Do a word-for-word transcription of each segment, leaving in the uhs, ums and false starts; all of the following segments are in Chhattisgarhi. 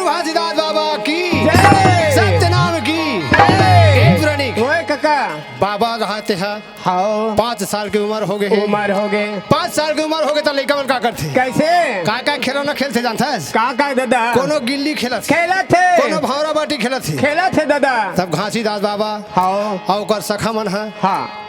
घासीदास बाबा की जय। सत्यनाम की जय। एक पुरानी ओए कका। बाबा रहते हैं। हाँ। पाँच साल की उम्र हो गए है। उम्र हो गए। पाँच साल की उम्र हो गए तो लइका मन का करथे? कैसे? का का खिलौना खेलथे जानथस? का का दादा? कोनो गिल्ली खेलत हे। खेलत हे। कोनो भौरा बाटी खेलत हे। खेलत हे दादा। तब घासीदास बाबा हाँ। अउ ओकर सखा मन ह। हाँ।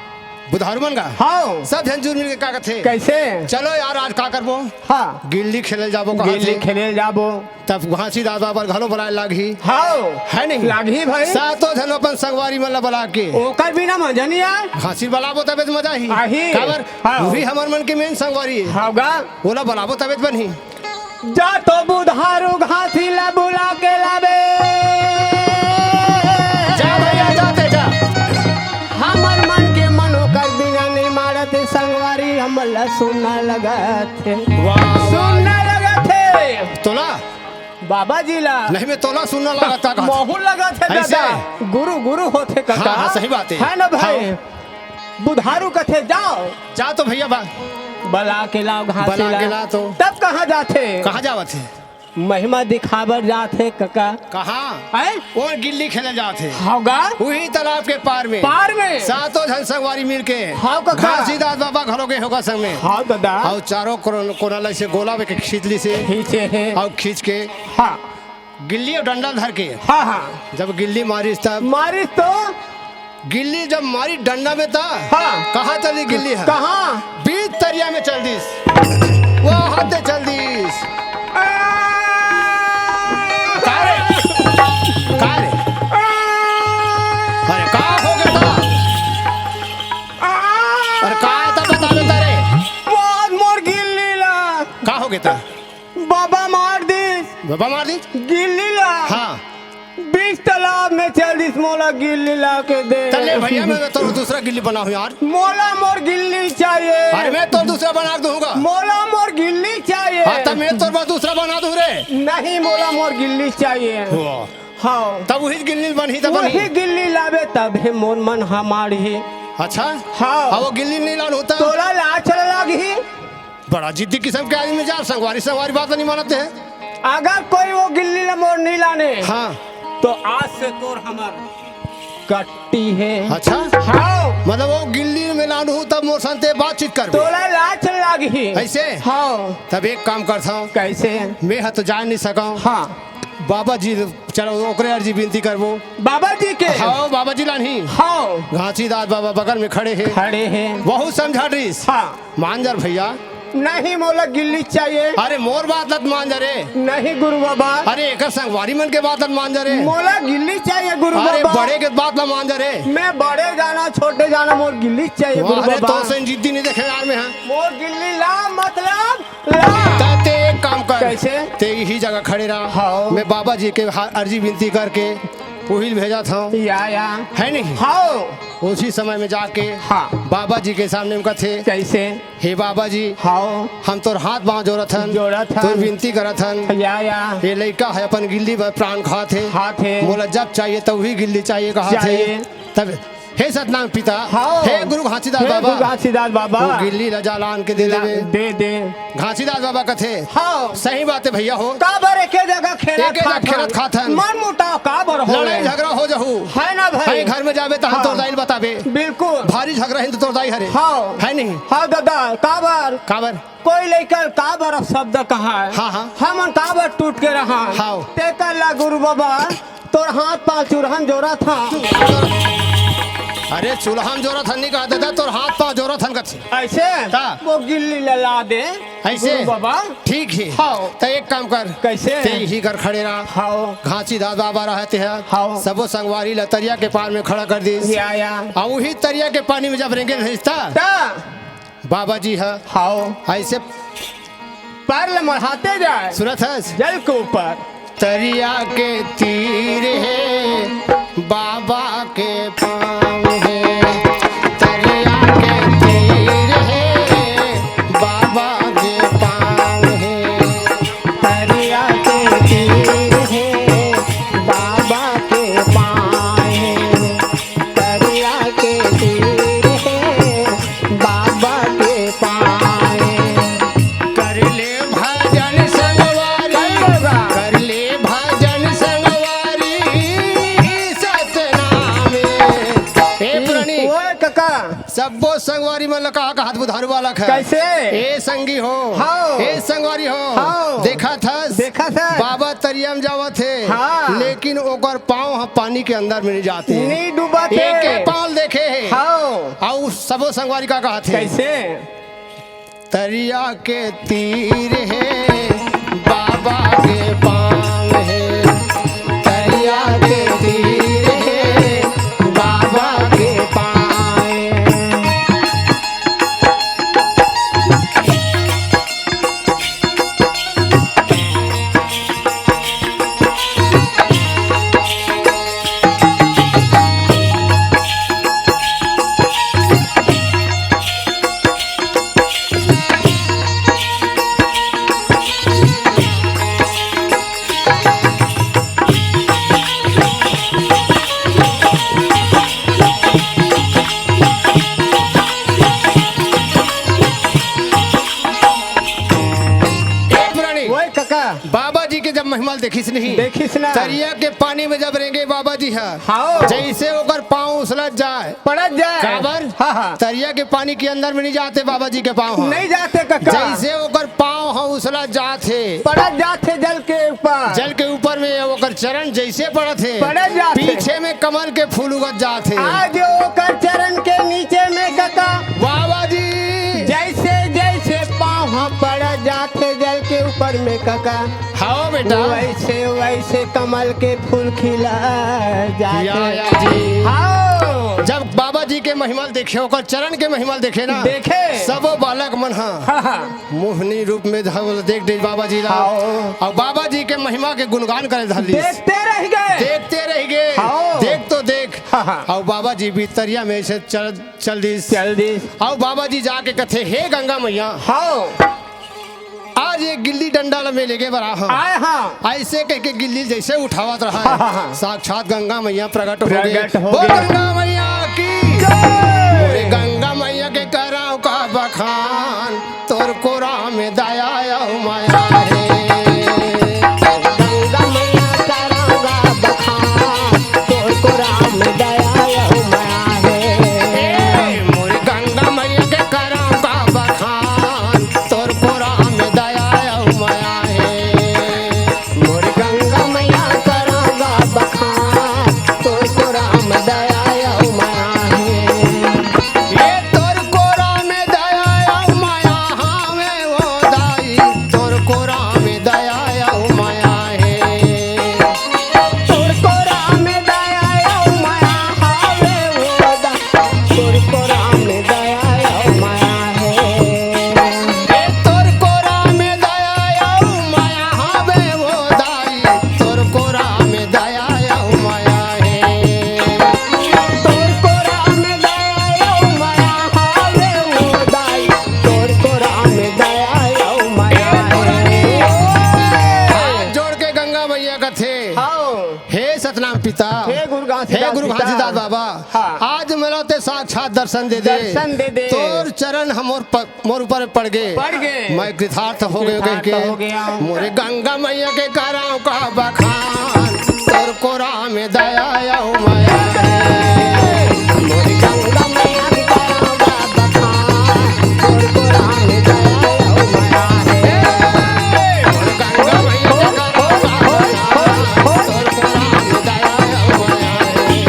बुधारू मन का। हाँ। सब झन जुर मिल के का कथे? कैसे? चलो यार, आज का करबो? हाँ। गिल्ली खेले जाबो, कहा गिल्ली थे। खेले जाबो। तब घासीदास बाबा घलो बलाए लागही। हाँ। है नहीं? लागही भाई। सातों झन अपन संगवारी मन ला बला के। ओकर बिना मजा नहीं आए। घासी बलाबो तबे तो मजा ही। आही। काबर? हाँ। वही हमर मन के मेन संगवारी है। हाँ गा। ओला बलाबो तबे तो बनही। जा तो बुधारू घासी ला बुला के लाबे। जा भैया, जाते जा। हमर मन के मन ओकर बिना नहीं मारत हे संगवारी, हमला सुन्ना लगत हे। वाह, वाह। सुन्ना लगत हे। तोला? बाबा जी ला। नहीं, मैं तोला सुन्ना लगत हे कहा। महू लगत हे ऐसे? दादा। गुरु, गुरु होथे कका। हाँ, हाँ, सही बात है। है ना भाई? हाँ। बुधारू कथे, "जाओ।" जा तो भैया बा। बला के लाओ घासी बला ला। के ला तो। तब कहाँ जाथे? कहाँ जावत हे? महिमा दिखाबर जाथे कका। कहाँ? हैं? वो गिल्ली खेले जाथे। होगा? वही तालाब के पार में। पार में। सातों झन संगवारी मिल के। हाँ कका। घासीदास बाबा घलो के होगा संग में। हाँ दादा। अउ चारों कोन-, कोना ला से गोला में के खींच लिस हे। खींचे हे। अउ खींच के। हाँ। गिल्ली अउ डंडा धर के। हाँ, हाँ। जब गिल्ली मारिस तब? मारिस तो? गिल्ली जब मारी डंडा में त हाँ। कहाँ चली गिल्ली ह? कहाँ? बीच तरिया में चल दिस। वो हाथे चल दिस। आ! का रे? का रे? आ! अरे का हो गया था? आ! अरे का था बता बता रे? वो मोर गिल्ली ला। का हो गया था? बाबा मार दिस। बाबा मार दिस? गिल्ली ला। हाँ। बीच तालाब में चल दिस, मोला गिल्ली ला के दे। चल ले भैया, मैं तो दूसरा गिल्ली बनाहूँ यार। मोला मोर गिल्ली चाहिए। अरे मैं तो दूसरा बना दूंगा। मोला मोर गिल्ली चाहिए। हाँ, तब मैं तो बस दूसरा बना दूँ रे। नहीं, मोला मोर गिल्ली चाहिए। वाह। हाँ। तब वही गिल्ली बनही, तब बनही। वही गिल्ली लाबे तब हे मोर मन हमार ही। अच्छा? हाँ। हाँ, वो गिल्ली नहीं लान होता। तोला लाज चला लाग ही। बड़ा जिद्दी किस्म के आदमी जा, संगवारी, संगवारी बात नहीं मानत हे। अगर कोई वो गिल्ली ला मोर नहीं लाने, हाँ। तो आज से तोर हमर कट्टी हे। अच्छा? हाँ। मतलब वो गिल्ली में लानहूँ तब मोर संग ते बातचीत करबे। तोला लाज लाग ही। ऐसे? हाँ। तब एक काम करता हूँ। कैसे? मैं ह तो जा नहीं सका हूँ। हाँ। बाबा जी, चलो ओकरे अर्जी विनती करबो। बाबा जी के? हाँ, बाबा जी लानही। हाँ। घासीदास बाबा बगल में खड़े हे। खड़े हे। वहू समझा रहीस। हाँ। मान जा रे भैया। नहीं, मोला गिल्ली चाहिए। अरे मोर बात ला त मान जा रे। नहीं गुरु बाबा। अरे एकर संगवारी मन के बात ला त मान जा रे। मोला गिल्ली चाहिए गुरु अरे बाबा। बड़े के बात ला मान जा रे। मैं बड़े जाना, छोटे जाना, मोर गिल्ली चाहिए गुरु अरे बाबा। तो से जिद्दी नहीं देखे यार मैं, हाँ। मोर गिल्ली ला मतलब ला। त ते एक काम कर। कैसे? ते यही जगह खड़े रहा। हाँ। मैं बाबा जी के हा-, अर्जी विनती करके उहिल भेजत हूँ। या, या। है नहीं? हाँ। उसी समय में जाके हाँ। बाबा जी के सामने में कथे, कैसे? हे बाबा जी, हाँ। हम तोर हाथ पाँव जोड़त हन, जोड़त हन। तोर विनती करत हन। या, या। ये लइका है अपन गिल्ली बर प्राण खात हे। खात हे। मोला जब चाहिए तब वही गिल्ली चाहिए कहा थे। चाहिए। तब हे सतनाम पिता, हाँ। हे गुरु घासीदास हे बाबा, गुरु घासीदास बाबा। वो गिल्ली ला जा लान के दे ला-, देवे। दे दे। घासीदास बाबा कथे, हाँ। सही बात है भैया हो। काबर एके जगह खेलत एके जगह खात खेलत हन। खात हन। मन मुटाव काबर हो लड़ाई रे? झगड़ा हो जहू। है ना भाई? है घर में जाबे त हम हाँ। तोर दाई ल बताबे। बिल्कुल। भारी झगड़ा हिन तो तोर दाई हरे। हाँ। है नहीं? हाँ दादा, काबर? काबर? कोई लइका काबर अपशब्द कहा है? हाँ, हाँ। हमन काबर टूट के रहा? हाँ। तेकर ला गुरु बाबा तोर हाथ पाँव चूल्हा म जोरत हन। अरे चूल्हा म जोरत हन नहीं कहा दादा, तोर हाथ पाँव जोरत हन कथे। ऐसे? हाँ। वो गिल्ली ला ला दे। ऐसे? गुरु बाबा। ठीक है। हाँ। त एक काम कर। कैसे? ते ही कर खड़े रहा। हाँ। घासीदास बाबा रहते हैं। हाँ। सबो संगवारी ला तरिया के पार में खड़ा कर दिस। या, या। आ वही तरिया के पानी में जब रेंगे रहिस ता। ता। बाबा जी ह। हाओ। ऐसे पैर ल मढ़ाते जाए। सुनत हस? जल के ऊपर। तरिया के तीर हे, बाबा के पाँव हे। तरिया के तीर हे, बाबा के पाँव हे। तरिया के तीर हे, बाबा के पाँव हे। तरिया के तीर हे, बाबा के पाँव हे। कर ले भजन संगवारी, कर ले भजन। वो संगवारी मन ला का कहत बुधारू बालक ह। कैसे? ए संगी हो, हाँ। ए संगवारी हो, हाँ। देखत हस? देखत हस? बाबा तरिया म जावत हे, हाँ। लेकिन ओकर पाँव ह पानी के अंदर में नहीं जाते। नहीं डूबत हे। एके पाँव देखे हे। हाँ। अउ सबो संगवारी का कहत हे? कैसे? तरिया के तीर हे, बाबा के पाँव हे। तरिया के तीर हे, बाबा के पाँव हे। ए पुरानी, ओए कका। बाबा जी के जब महिमा ल देखिस नहीं, देखिस ना। तरिया के पानी में जब रेंगे बाबा जी ह, हाँ। जैसे ओकर पाँव उसलत जाए, पड़त जाए। काबर? हाँ, हाँ। तरिया के पानी के अंदर में नहीं जाते बाबा जी के पाँव ह। नहीं जाते कका। जैसे ओकर पाँव ह उसलत जात हे। पड़त जात हे जल के ऊपर। जल के ऊपर में ओकर चरण जैसे पड़त हे। पड़त जात हे। पीछे में कमल के फूल उगत जात हे। आज ओकर चरण के नीचे में कका। बाबा जी। जैसे, जैसे पाँव ह पड़त जात हे जल के ऊपर में कका। हाँ बेटा। वैसे, वैसे कमल के फूल खिला जात हे। या, या जी। हाँ। जब बाबा जी के महिमा ल देखे, ओकर चरण के महिमा ल देखे ना, देखे। सबो बालक मन ह हाँ, हाँ। मोहनी रूप में धवल देख दे बाबा जी ला। हाँ। अउ बाबा जी के महिमा के गुणगान करे धर लिस। देखते रह गए। देखते रह गए। हाँ। देख तो देख। हाँ, हाँ। अउ बाबा जी भी तरिया में से चल, चल दिस। चल दिस। अउ बाबा जी जाके कथे, "हे गंगा मैया, हाँ। आज ये गिल्ली डंडा ल में लेगे बर आए हँव।" आए हँव। ऐसे कह के गिल्ली जैसे उठावत रहा है। हाँ, हाँ, हाँ। साक्षात गंगा मैया प्रकट हो गई। प्रकट हो बोल गई। गंगा मैया की जय। मोरे गंगा मैया के करँव का बखान, तोर कोरा में दया अउ मया हे। गंगा मैया करँव का बखान, तोर कोरा में दया अउ मया हे। ए, मोरे गंगा मैया के करँव का बखान, तोर कोरा में दया अउ मया हे। मोर गंगा मैया करँव गा बखान, तोर कोरा में दया अउ मया हे। ए तोर कोरा में दया अउ मया हावे ओ दाई, तोर कोरा में दया अउ मया हे। तोर कोरा में दया अउ मया हावे ओ दाई, तोर कोरा में दया अउ मया हे। ए तोर कोरा में दया अउ मया हावे ओ दाई, तोर कोरा में दया अउ मया हे। तोर कोरा में दया अउ मया हावे ओ दाई, तोर कोरा में दया अउ मया हे। हाथ जोड़ के गंगा मैया कथे, हाँ। हे सतनाम पिता, हे गुरु घासीदास हे गुरु पिता। घासीदास बाबा, हाँ। आज मोला ते साक्षात दर्शन दे दे। दर्शन दे दे। तोर चरण ह मोर प-, मोर ऊपर पड़ गे। पड़ गे। मैं कृतार्थ हो गयो कृतार्थ कहिके। हो गया। मोरे गंगा मैया के करँव का बखान, तोर कोरा में दया अउ मया हे। मोरे गंगा मैया के करँव का बखान, तोर कोरा में दया अउ मया हे। मोरे गंगा मैया के करँव का बखान, तोर कोरा में दया अउ मया हे।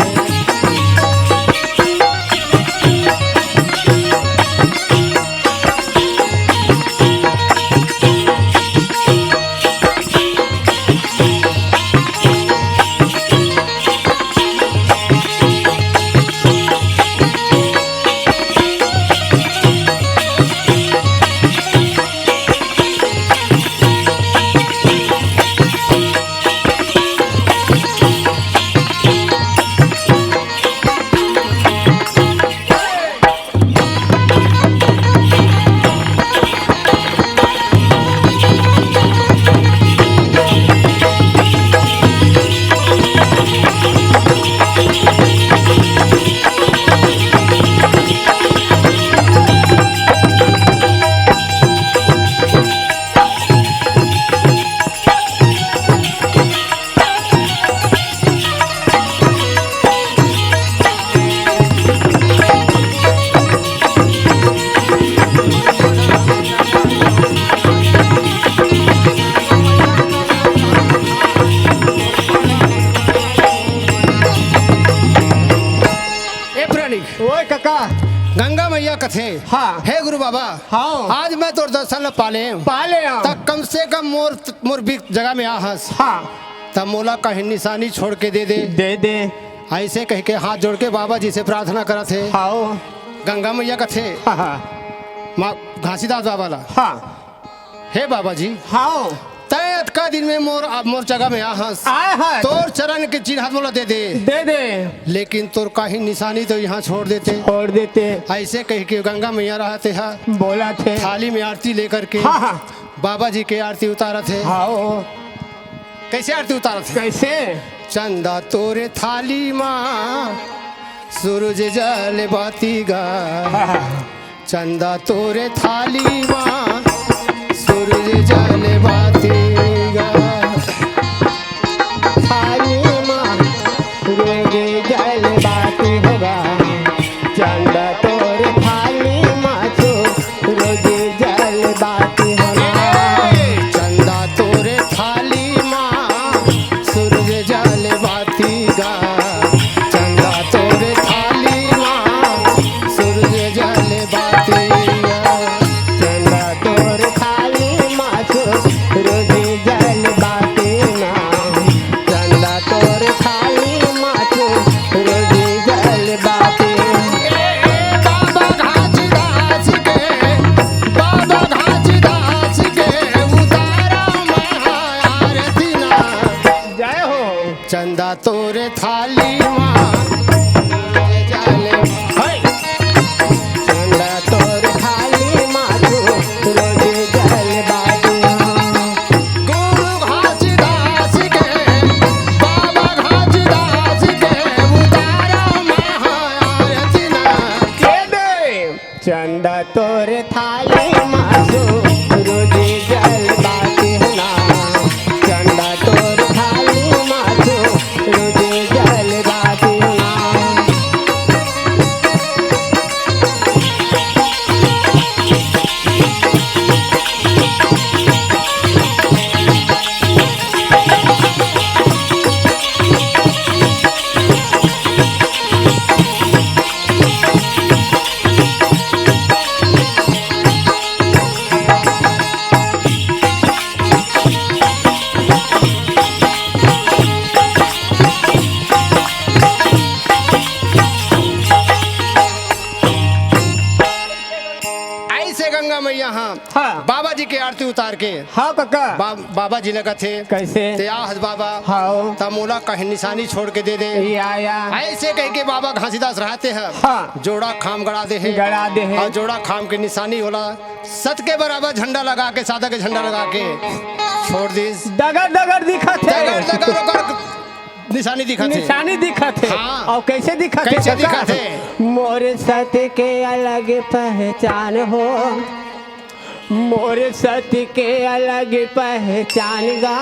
थे। हाँ। हे गुरु बाबा, हाँ। आज मैं तोर दर्शन ल पाले हूँ। पाले हूँ। त कम से कम मोर, मोर बीच जगह में आ हस। हाँ। त मोला कहीं निशानी छोड़ के दे दे। दे दे। ऐसे कह के हाथ जोड़ के बाबा जी से प्रार्थना करत हे। हाँ। गंगा मैया कथे। हाँ, हाँ। माँ घासीदास बाबा ला। हाँ। हे बाबा जी, हाँ। तैं अतका दिन में मोर, अब मोर जगह में आ हस। आए हस। तोर चरण के चिन्ह मोला दे दे। दे दे। लेकिन तोर काही निशानी तो यहाँ छोड़ देते। छोड़ देते। ऐसे कह के गंगा मैया रहते हा। बोला थे। थाली में आरती लेकर के हाँ, हाँ। बाबा जी के आरती उतारत हे। हाँ, ओ। कैसे आरती उतारत हे? कैसे? चंदा तोरे थाली मा, सूरज जल बाती गा। हाँ, हाँ। चंदा तोरे थाली मा, सूरज जल बाती गा। थाली मा, सूरज जल बाती होगा। चंदा तोरे थाली मा, सूरज जल बाती होगा। चंदा तोरे थाली मा, सूरज जल बाती गा। चंदा तोर थाली मा, सूरज जल बाती गा। चंदा तोर थाली मा, सूरज जल बाती ना। चंदा तोर थाली मा, सूरज जल बाती। ए, ए, बाबा घासीदास के, बाबा घासीदास के उतारा महाआरती ना। जय हो। चंदा तोरे थाली मा, हाय। चंदा तोरे थाली मा, सूरज जल बाती। गुरु घासीदास के, बाबा घासीदास के उतारा महाआरती ना। के दे। चंदा तोर थाली मा, सूरज जल बाती ना। चंदा तोर थाली मा, सूरज जल बाती ना। ऐसे गंगा मैया, हाँ, हाँ। बाबा जी के आरती उतार के हाँ कका। बा-, बाबा जी ल कथे, कैसे? ते आ हस बाबा, हाँ। त मोला कहीं निशानी छोड़ के दे दे। या, या। ऐसे कह के बाबा घासीदास रहते हैं। हाँ। जोड़ा खाम गड़ा दे हे। गड़ा दे हे। अउ जोड़ा खाम के निशानी ओला सत के बराबर झंडा लगा के, सादा के झंडा लगा के छोड़ दिस। डगर डगर दिखत हे। डगर डगर ओकर निशानी दिखत हे। निशानी दिखत हे। हाँ। अउ कैसे दिखत हे कैसे कका? दिखत हे? मोर सत के अलग पहचान हो, मोर सत के अलग पहचान गा।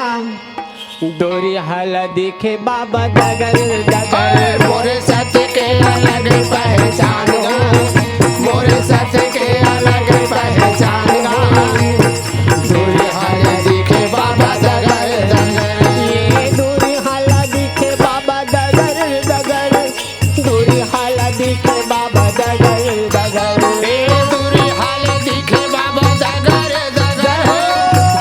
दूरिहा ल दिखे बाबा डगर डगर। मोर सत के अलग पहचान गा, मोर सत के अलग पहचान गा। दूरिहा ल दिखे बाबा डगर डगर। ये दूरिहा ल दिखे बाबा डगर डगर। दूरिहा ल दिखे बाबा डगर डगर। ए दूरिहा ल दिखे बाबा डगर डगर।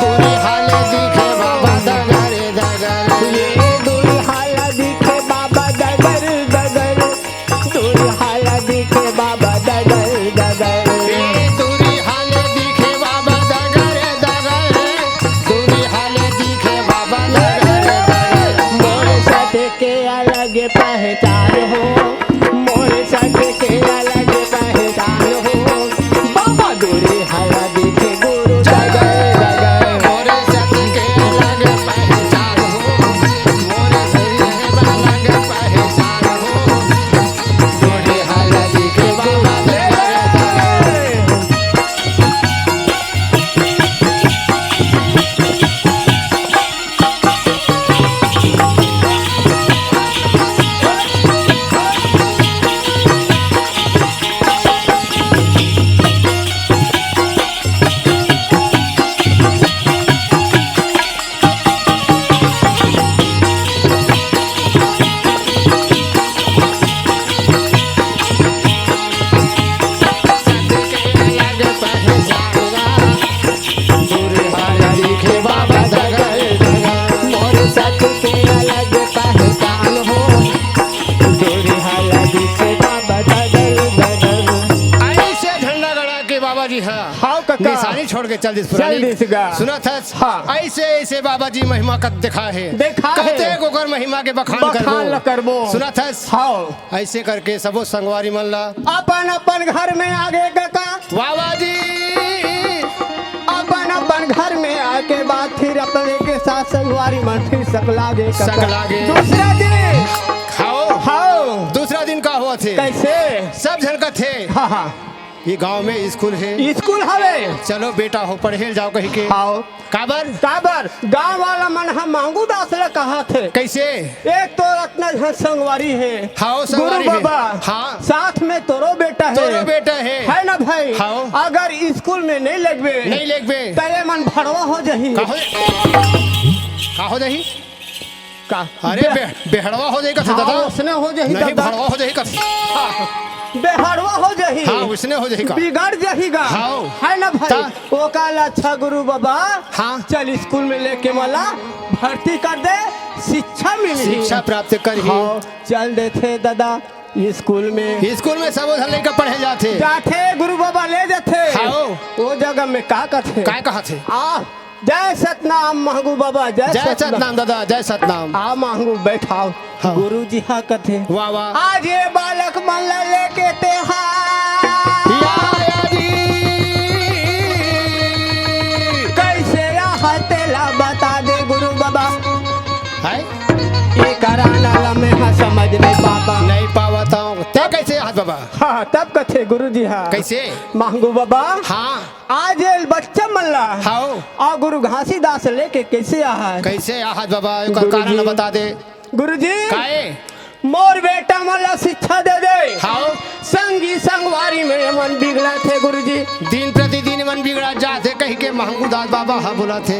दूरिहा ल दिखे बाबा डगर डगर। ए दूरिहा ल दिखे बाबा डगर डगर। दूरिहा ल दिखे बाबा डगर डगर। चल दिस पुरानी। चल दिस गा। सुनत हस? हाँ। अइसे, अइसे बाबा जी महिमा कत देखा हे। देखा हे। कतेक ओकर महिमा के बखान बखान करबो। ल करबो। सुनत हस? हाँ। अइसे करके सबो संगवारी मन ला अपन, अपन घर में आगे कका। वाह, वाह जी। अपन, अपन घर में आके बाद फिर अपने के साथ संगवारी मन फिर सकलागे कका। सकलागे। दूसरा दिन। हाँ। हाँ। दूसरा दिन का होवत हे? कइसे? सब झन कथे। हाँ, हाँ। ये गांव में स्कूल हे। स्कूल हवे। चलो बेटा हो, पढ़े ल जाव कहिके। हाँ। काबर? काबर? गांव वाला मन ह मांगू दास ल कहत हे। कइसे? एक तो अतना झन संगवारी हे। हाँ, संगवारी गुरु हे। बाबा। हाँ। साथ में तोरो बेटा हे। तोरो बेटा हे। हे ना भाई? हाँ। अगर स्कूल में नइ लगबे, नइ लगबे। त ये मन भड़वा हो जाही। का हो, का हो जाही? का? अरे बे-, बे-, बेहड़वा हो जाही कथे हाँ, दादा। ओसने हो जाही नहीं, दादा। भड़वा हो जाही कथे। हाँ, बेहड़वा हो जाही। हाँ, ओसने हो जाही का? बिगड़ जाही गा। हाँ। हे ना भाई? त ओकर ले अच्छा गुरु बाबा, हाँ। चल स्कूल में लेके मला भर्ती कर दे, शिक्षा मिलही। शिक्षा प्राप्त करही। हाँ, चल देथे दादा स्कूल में। स्कूल में सबो झन लइका पढ़े जाथे। जाथे, गुरु बाबा ले जाथे। हाँ। ओ जगह में का कथे? का कहथे? आ, जय सतनाम महंगू बाबा, जय जय सतनाम। सतनाम दादा, जय सतनाम। आ महंगू बैठाव। हाँ। गुरुजी हा कथे। वाह, वाह। आज ये बालक मन ला लेके तेहा या, या जी। कइसे आहा तेला बता दे गुरु बाबा। हाय। ये कराना ला मैं हा समझ नइ पावा। नइ पावत हंव। ते कइसे आहत बाबा? हाँ, तब कथे गुरुजी हा। कइसे? महंगू बाबा। हाँ। आज ये बच्चा मन ला। हाओ। आ गुरु घासीदास लेके कइसे आहत? कइसे आहत बाबा? ओकर कारण गुरुजी। बता दे। गुरुजी। काहे? मोर बेटा मन ला शिक्षा दे दे। हाओ। संगी संगवारी में मन बिगड़त हे गुरुजी। दिन प्रतिदिन मन बिगड़त जात हे कहिके महंगू दास बाबा ह बोलत हे।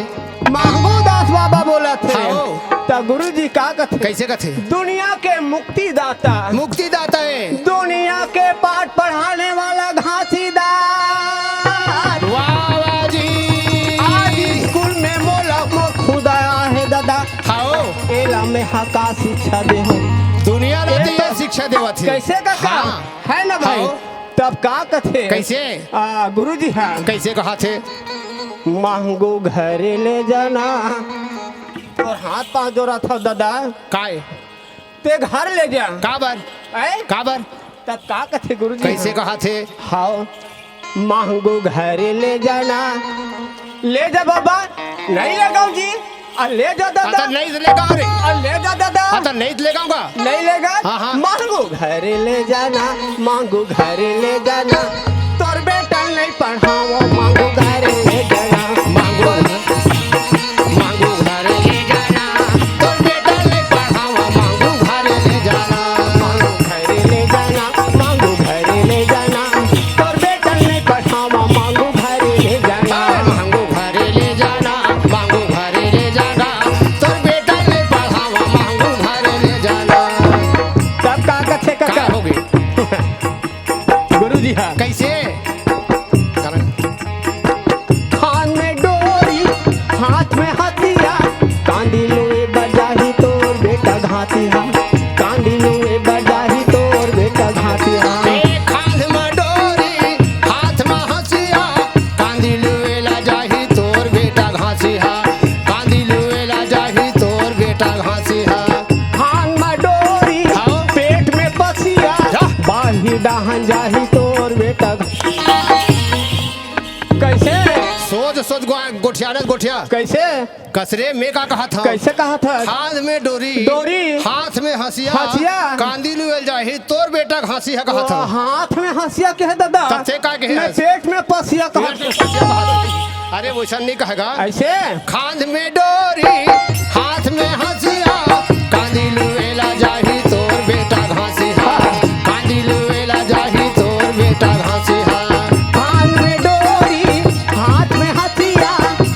महंगू दास बाबा बोलत हे। हाओ। त गुरुजी का कथे? कइसे कथे? दुनिया के मुक्तिदाता। मुक्तिदाता हे। दुनिया के पाठ पढ़ाने वाला घासीदास। वाह, वाह जी। आज स्कूल में मोला मोर खुदा हे दादा। हाओ। एला मैं हा का शिक्षा देहूं? दुनिया ला ए तो ये तो शिक्षा देवत हे। कइसे कका? हाँ। हे ना भाई? हाओ। तब का कथे? कइसे? आ, गुरुजी हा। कइसे कहत हे? महंगू घरे ले जाना। तोर हाथ पांव जोरत हंव दादा। काय? ते घर ले जा। काबर? ऐ? काबर? तब का कथे गुरुजी? कइसे कहत हे? हाओ, महंगू घरे ले जाना। ले जा बाबा, नइ लेगंव जी। आ ले जा दादा। अतन नइ लेगंव रे। आ ले जा दादा। अतन नइ लेगंव गा। नइ लेगा? हाँ, हाँ। महंगू घरे ले जाना, महंगू घरे ले जाना। तोर बेटा नइ पढ़ावंव, महंगू घरे ले जाना। महंगू, महंगू घरे ले जाना। तोर बेटा ले पढ़ावा, महंगू घरे ले जाना। महंगू घरे ले जाना, महंगू घरे ले जाना। तोर बेटा ले पढ़ावा, महंगू घरे ले जाना। महंगू घरे ले जाना, महंगू घरे ले जाना। तोर बेटा ले पढ़ावा, महंगू घरे ले जाना। तब का कथे का कका? हो गे? गुरुजी हा। कइसे? कान में डोरी, हाथ में हथिया, कांदी लुए बजाही तोर बेटा घातिहा, कांदी लुए बजाही तोर बेटा घातिहा। ए, कान में डोरी, हाथ में हथिया, कांदी लुए ला जाही तोर बेटा घासिहा, कांदी लुए ला जाही तोर बेटा घासिहा। कान में डोरी, हाँ। पेट में पसिया, जा। बाही डहन जाही तोर बेटा। कइसे? सोच, सोच गो-, गोठियानस गोठिया। कइसे? कस रे, मैं का कहत हंव? कइसे कहत हस? कान में डोरी, डोरी। हाथ में हंसिया, हंसिया। कांदी लुए ल जाही, तोर बेटा घासिहा कहत हंव। हाथ में हंसिया कहे दादा? तब से का कहे मैं हस? पेट में पसिया कहत पेट में पसिया कहत हंव। अरे, वइसन नइ कहे गा। अइसे? कान में डोरी, हाथ में हंसिया, कांदी लुए ला जाही तोर बेटा घासिहा, कांदी लुए ला जाही तोर बेटा घासिहा। कान में डोरी, हाथ में हथिया,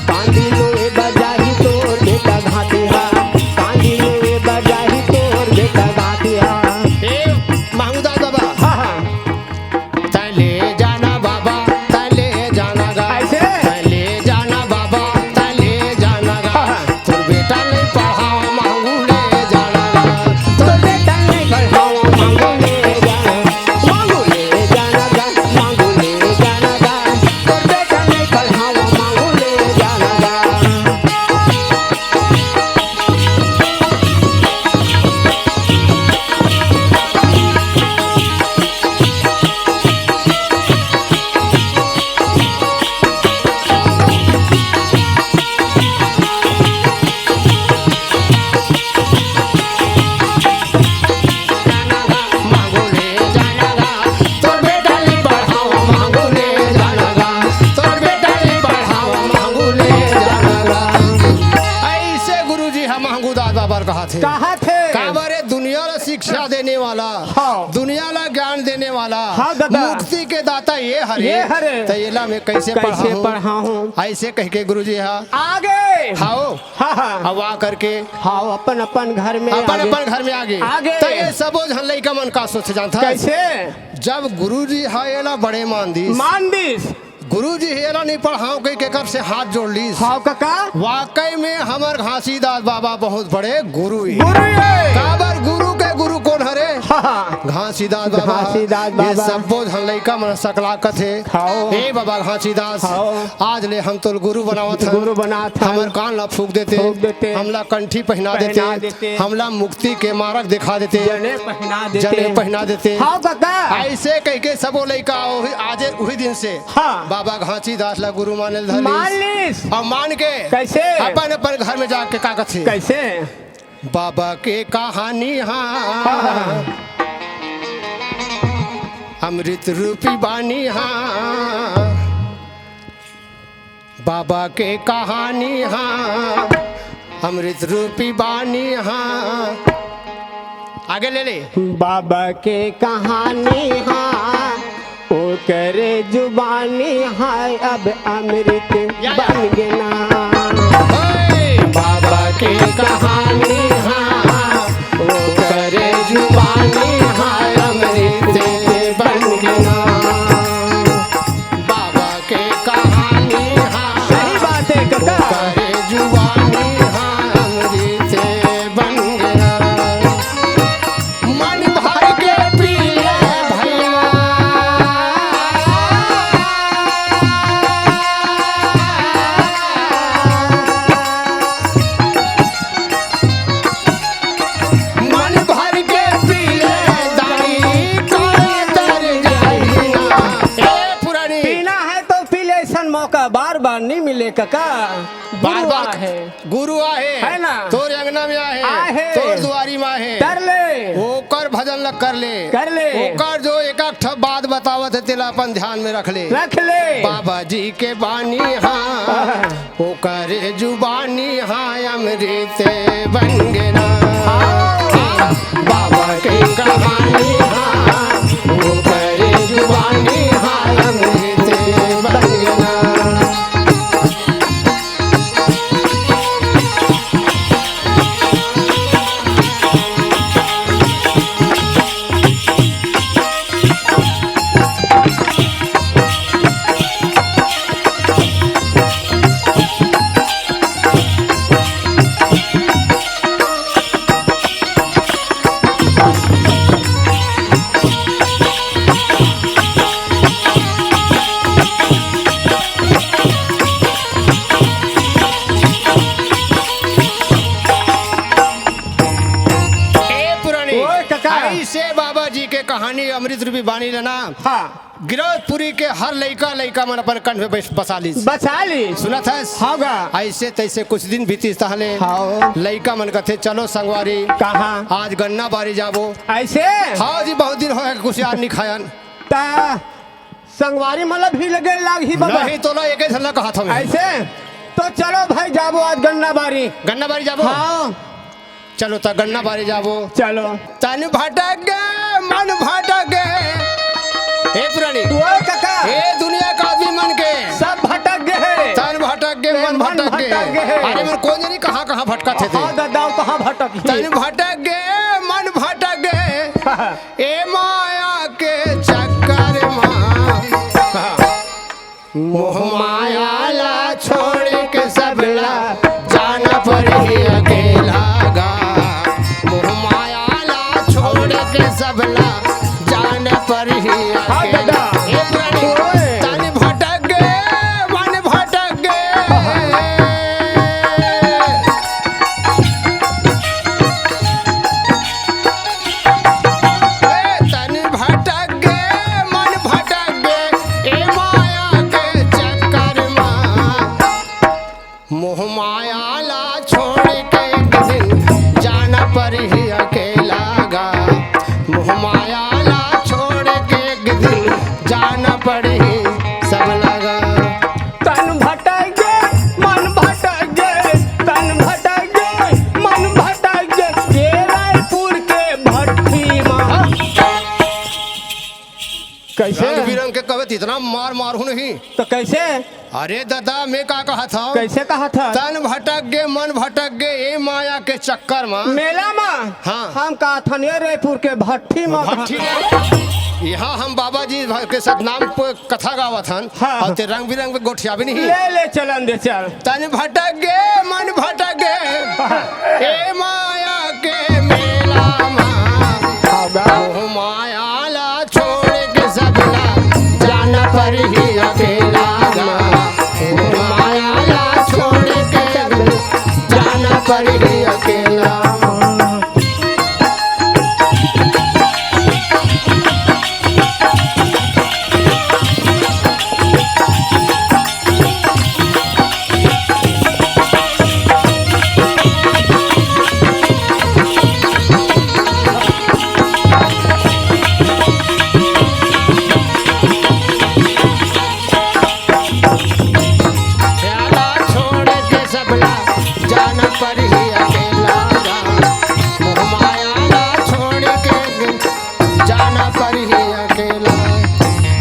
कांदी लुए बजाही तोर बेटा घातिहा, कांदी लुए बजाही तोर बेटा घातिहा। ए, महंगू दास बाबा। हाँ, हाँ। तैं ले जाना बाबा, तैं ले जाना गा। अइसे? तैं ले जाना बाबा, तैं ले जाना गा। हाँ, हाँ। तोर हाँ दादा। मुक्ति के दाता ये हरे। ये हरे। त एला मैं कैसे कैसे पढ़ाहूँ? पढ़ाहूँ? ऐसे कह के गुरुजी हा आगे। हाओ। हाँ, हाँ। अब आ करके हाओ, अपन अपन घर में अपन आगे। अपन घर में आगे। आगे। त ये सबो झन लइका मन का सोच जानत हस? कैसे? जब गुरुजी हा एला बड़े मान दिस। मान दिस। गुरुजी हे एला नहीं पढ़ाओ कहि के कर से हाथ जोड़ लीस। हाव कका। वाकई में हमर घासीदास बाबा बहुत बड़े गुरु हे। गुरु हे। काबर गुरु के गुरु कोन हरे? हाँ, हाँ। घासीदास बाबा। घासीदास ये बाबा। सब्बो झन लइका मन सकला कथे। हाव। ए बाबा घासीदास, हाव। आज ले हम तोल गुरु बनावत हन। गुरु बनात हन। हमर कान ला फूंक देते। फूंक देते। हमला कंठी पहिना पहना देते। देते। हमला मुक्ति के मारग दिखा देते। जने पहिना देते। जने पहिना देते। हाव कका। ऐसे कह के सबो लइका ओही, आजे उही दिन से हाँ। बाबा घासीदास ला गुरु माने ल धर मान लीस। लीस। अउ मान के कैसे? अपन अपन घर में जाके का कथे? कैसे? बाबा के कहानी हाँ। हाँ। अमृत रूपी बानी हाँ। बाबा के कहानी हाँ। अमृत रूपी बानी हाँ। आगे ले ले। बाबा के कहानी हाँ, ओकर जुबानी हाँ, अब अमृत या, या। बन गे ना। ओए, बाबा के कहानी हाँ, ओकर जुबानी हाँ, अमृत बन गे ना। बाबा के कहानी हाँ। सही बात हे, कका। ओकरे जुबानी हाँ, अमृत बन गे ना। मन भर के पी ले भैया। मन भर के पी ले दाई, काहे तर जाही ना। ए पुरानी। पीना हे तो पी ले, अइसन मौका बार बार नहीं मिले कका। बार गुरु बार आहे। गुरु आहे। हे ना? तोर अंगना में आहे। आहे। तोर दुआरी में आहे। कर ले। ओकर भजन ल कर ले। कर ले। ओकर जो एक एक ठो बात बतावत हे, तेला अपन ध्यान में रख ले। रख ले। बाबा जी के बानी हाँ। ओकर जुबानी हाँ, अमृत बन गे ना। बाबा के कहानी हाँ, ओकर जुबानी हाँ, अमृत बन गे ना। ए पुरानी, ओए कका। अइसे बाबा जी के कहानी अमृत रूपी बानी ल ना, हाँ। गिरौदपुरी के हर लइका, लइका मन अपन कंठ में बस-, बसा लीस। बसा लीस। सुनत हस? हाँ गा। अइसे तइसे कुछ दिन बीतिस तहले। हाँ। लइका मन कथे, "चलो संगवारी, कहाँ? आज गन्ना बारी जाबो।" अइसे? हाँ जी, बहुत दिन होगे कुसियार नहीं खायन। ता संगवारी मन ला भी लगे लागही बाबा। नहीं, तोला एके झन ला कहत हवे। अइसे? तो चलो भाई, जाबो आज गन्ना बारी। गन्ना बारी जाबो? हाँ। चलो त गन्ना बारी जाबो। चलो। तन भटक गे, मन भटक गे। हे पुरानी। ओ कका। हे दुनिया के आदमी मन के। सब भटक गे हे। तन भटक गे, ए, मन मन भटक गे। भटक गे हे। अरे मन कोन जनी कहाँ कहाँ भटकत हे ते। हाँ दादा, कहाँ भटक हे? तन भटक गे, मन भटक गे। ए माया के चक्कर मा। मोह माया ला छोड़ के सबला जाना पड़ही अकेला गा। मोह माया ला छोड़ के सबला जाना पड़ही हाँ अकेला। दादा। हे पुरानी, ओए। तन भटक गे, मन भटक गे। ए, तन भटक गे, मन भटक गे, ए माया के चक्कर मा। मोह माया ला छोड़ के एक दिन जाना पड़ही अकेला गा। मोह माया ला छोड़ के एक दिन जाना पड़ही सब लगा। तन भटक गे, मन भटक गे, तन भटक गे, मन भटक गे, ये रायपुर के भट्ठी मा। इतना मार मारहूं नहीं। तो कैसे? अरे ददा, मैं का कहत हंव? कैसे कहत हस? तन भटक गे, मन भटक गे, ए माया के चक्कर म। मेला म? हाँ। हम कहत हन, ये रायपुर के भट्ठी म। भट्ठी म। इहाँ हम बाबा जी के सतनाम प-, कथा गावत हन। हाँ। अउ तें रंग बिरंग गोठियाबे नहीं। ले, ले, चलन दे, चल। तन भटक गे, मन भटक गे, ए माया के मेला म। हाँ, बा। मोह माया ला छोड़ के सबला जाना परही अकेला गा। मोह माया ला छोड़ के सबला जाना परही अकेला। प्याला छोड़ के सबला जाना परही अकेला गा। मोह माया ला छोड़ के जाना परही अकेला।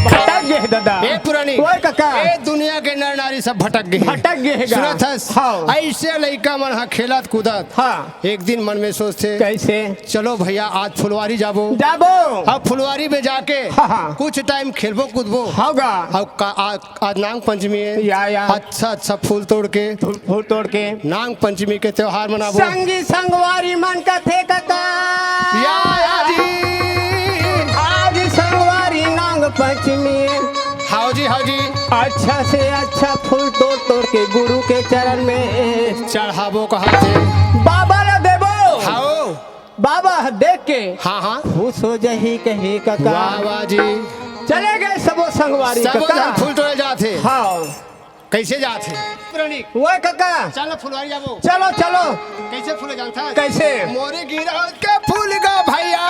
भटक गे हे ददा। ए पुरानी। ओए कका। ए दुनिया के नर नारी सब भटक गे हे। भटक गे हे गा। सुनत हस? हाँ। अइसे लइका मन ह खेलत कूदत। हाँ। एक दिन मन में सोचथे। कैसे? चलो भैया, आज फुलवारी जाबो। जाबो। अब फुलवारी में जाके हाँ, हाँ। कुछ टाइम खेलबो कूदबो। होगा। अब का, आज, आज नांग पंचमी हे। या, या। अच्छा, अच्छा फूल तोड़ के। फूल, फूल तोड़ के। नांग पंचमी के त्योहार मनाबो। संगी संगवारी मन कथे कका। या, या जी। आज संगवारी नांग पंचमी हे। हाव जी, हाव जी। अच्छा से अच्छा फूल तोड़ तोड़ के गुरु के चरण में चढ़ाबो कहत हे। बाबा ला देबो। हाव। बाबा देख के हाँ, हाँ। खुश हो जाही कहे कका। वाह, वाह जी। चले गए सबो संगवारी सबो कका। जन फूल तोड़े जात हे। हाँ। कैसे जात हे? पुरानी। ओए कका। चलो फुलवारी जाबो। चलो, चलो। कैसे फूले जानत हस? कैसे? मोरे गिरौद के फूल गा भैया।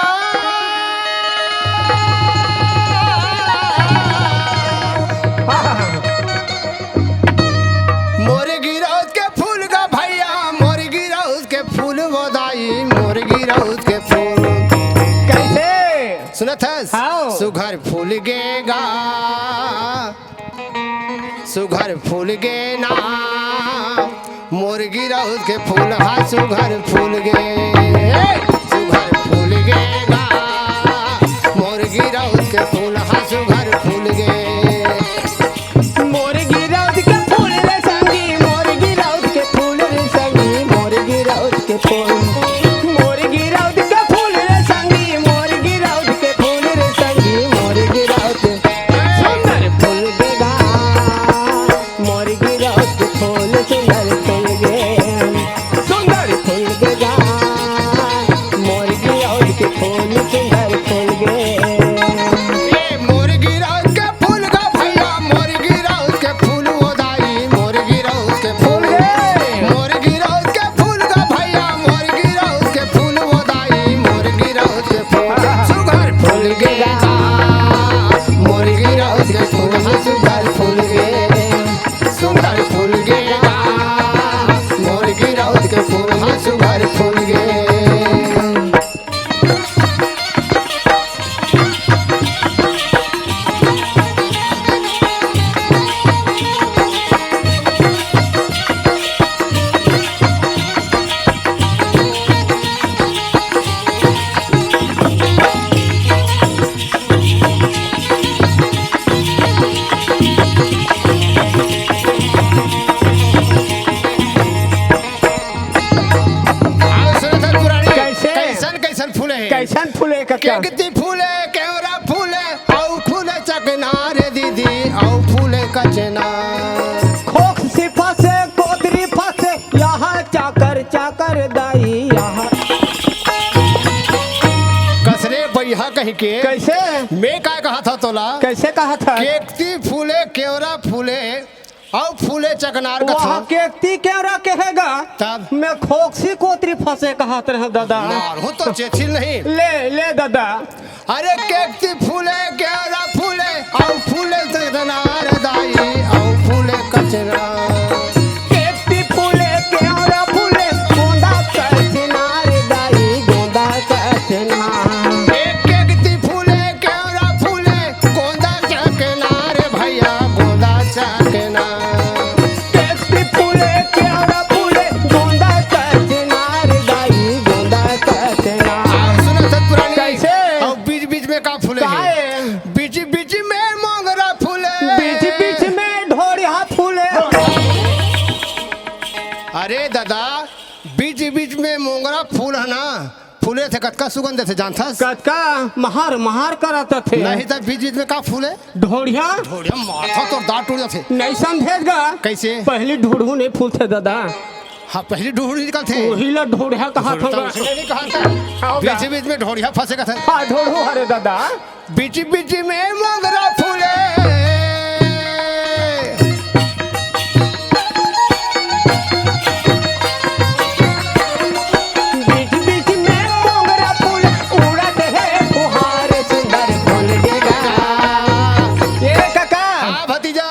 हाँ, हाँ, हाँ। मोरे गिरौद के फूल गा भैया, मोरे गिरौद के फूल वो दाई, मोरे गिरौद के फूल। कैसे? सुनत हस? हाँ। सुघर फूल गे गा, सुघर फूल गे ना, मोर गिरौद के फूल हा सुघर फूल गे। सुघर फूल गे गा, मोर गिरौद के फूल हा सुघर फूल गे। मोर गिरौद के फूल रे संगी, मोर गिरौद के फूल रे संगी, मोर गिरौद के फूल। मोर गिरौद के फूल रे संगी, मोर गिरौद के फूल रे संगी, मोर गिरौद। सुंदर फूल गे गा, मोर गिरौद के फूल सुंदर फूल गे। सुंदर फूल गे गा, मोर गिरौद के फूल सुंदर फूल गे। ए मोर गिरौद के फूल गा भैया, मोर गिरौद के फूल वो दाई, मोर गिरौद के फूल गे। मोर गिरौद के फूल गा भैया, मोर गिरौद के फूल वो दाई, मोर गिरौद के फूल। सुघर फूल गे गा, मोर गिरौद के फूल हा सुघर फूल गे। सुघर फूल गे गा, मोर गिरौद के फूल हा सुघर फूल गे। आओ सुनत हन पुरानी। कैसे? कैसन कैसन फूले हे? कैसन फूले कका? केकती फूले, केवरा फूले, अउ फूले चकनार दीदी, अउ फूले कचनार। खोंकसी फंसे, कोतरी फंसे, यहाँ चाकर चाकर दाई, यहाँ। कस रे बइहा कहिके। कैसे? मैं का कहत हंव तोला? कैसे कहत हस? केकती फूले, केवरा फूले, अउ फूले चकनार कथंव। वहाँ केकती केवरा कहे गा। तब? मैं खोंकसी कोतरी फंसे कहत रहेंव ददा। मारहूं तो चेथिल नहीं। ले, ले ददा। अरे केकती फूले, केवरा फूले, अउ फूले चकनार दाई, अउ फूले कचनार। केकती फूले, केवरा फूले, गोंदा कचनार दाई, गोंदा कचनार। ए केकती फूले, केवरा फूले, गोंदा चकनार दादा, बीच बीच में मोंगरा फूल है ना, फूले थे, कतका सुगंध थे, जानथस? कतका महार महार करत थे। नहीं तो बीच बीच में का फूले? ढोढ़िया। ढोढ़िया माथा तोर दांत टूट जाथे। नहीं समझेगा। कैसे? पहली ढोढ़ू नहीं फूलथे दादा। हाँ, पहली ढोढ़ू निकलथे। वही ला ढोढ़िया कहा ढोढ़िया था। उसने नहीं कहा था। आओ गा। बीच बीच में ढोढ़िया फंसे का था। हाँ, ढोढ़ू हरे दादा। बीच बीच में मोंगरा फूले। बीच बीच में मोंगरा फूल उड़त हे फुहार सुंदर फूल गेगा। ये काका। हाँ भतीजा।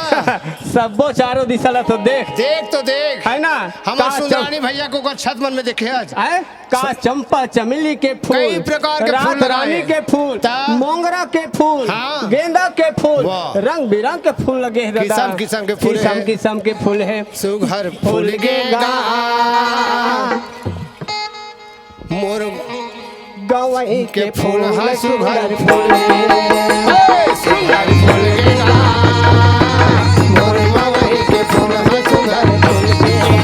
सब्बो चारों दिशा ला तो देख। देख तो देख। है ना? हमर का सुंदरानी चम- भैया को ओकर छत मन में देखे आज। हैं? का चंपा चमेली के फूल, कई प्रकार के रात फूल लगे रानी हे। के फूल, ता? मोंगरा के फूल, हाँ। गेंदा के फूल, वाह। रंग बिरंग के फूल लगे हे दादा। किसम किसम के फूल किसम हे। किसम के फूल हे। सुघर फूल फूल गेगा। गेगा। मोर गवई के के फूल फूल हा सुघर सुघर फूल फूल। हे, सुघर फूल गेगा। मोर गवई के फूल हा सुघर फूल गेगा।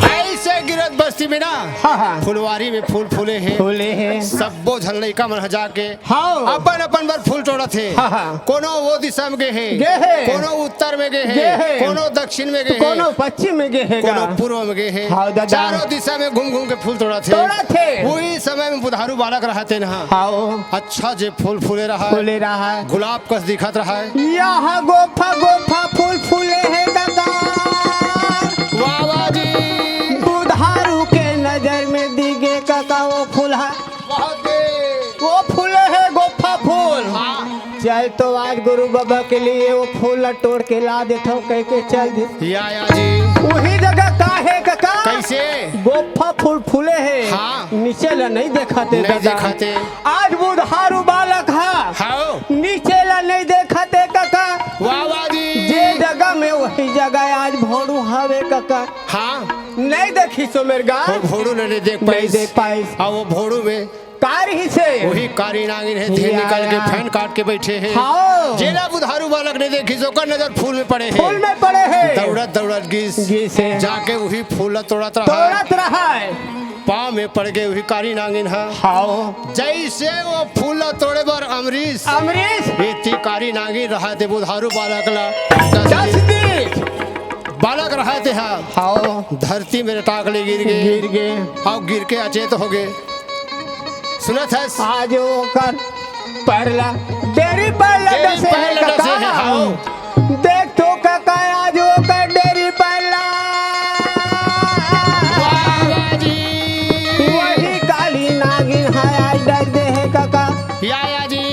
ऐसे गिरत बस्ती में ना, हाँ, हाँ। फुलवारी में फूल फूले हे। फूले हे। सब्बो झन लइका मन ह जाके हाँ। अपन अपन बर फूल तोड़त हे। हाँ, हाँ। कोनो वो दिशा में गे हे, गे हे। कोनो उत्तर में गे हे, गे हे। कोनो दक्षिण में गे हे, कोनो पश्चिम में गे हे कोनो गा। पूर्व में गे हे। हाँ, दादा। चारों दिशा में घूम घूम के फूल तोड़त हे। तोड़त हे। वही समय में बुधारू बालक रहते ना। हाँ। अच्छा जे फूल फूले रहा, फूले रहा। गुलाब कस दिखत रहा। यह गोफा गोफा फूल फूले हे दादा। वाह, वाह जी। बुधारू के नजर में दिगे कका वो फूल हा। बहुत तेज। वो फूले हे गोफा फूल। हाँ। चल तो आज गुरु बाबा के लिए वो फूल ला तोड़ के ला देथव कह के चल दे। या, या जी। वही जगह का हे कका? कैसे? गोफा फूल फूले हे। हाँ। नीचे ला नहीं देखाते नहीं दादा। देखाते। आज बुधारू बालक हा। हाँ। नीचे ला नहीं देखाते कका। वाह, वाह जी। जे जगह में वही जगह आज भोड़ू हावे कका। हाँ। नहीं देखी सो मेरे गा। वो भोड़ू ने नहीं देख नहीं पाइस। देख पाइस। हाँ, वो भोड़ू में कारी ही से। वही कारी नागिन हे, थे या, निकल के या। फैन काट के बैठे हे। हाँ। जेला बुधारू बालक ने देखी सो ओकर नजर फूल में पड़े हे। फूल में पड़े हे। दौड़त दौड़त गिस। गिस हे। जाके वही फूल ला तोड़त रहा। तोड़त रहा है। पाँव में पड़ गए वही कारी नागिन हा। हाँ। जैसे वो फूल ला तोड़े बर अमरीश। अमरीश। इतनी कारी नागिन रहा थे बुधारू बालक ला। दस दस दी। बालक रहा थे हा। हाँ। धरती में टाक ले गिर गए। गिर गए। हाँ, गिर के अचेत हो गए। सुनत हस? आज ओकर पैर ला, डेरी पैर ला डेरी डसे पैर हे ला डसे कका। हे, हाँ। देख तो कका, आज ओकर डेरी पैर ला। वाह, वाह जी। वही काली नागिन हे, आज डस दे हे कका। या, या जी।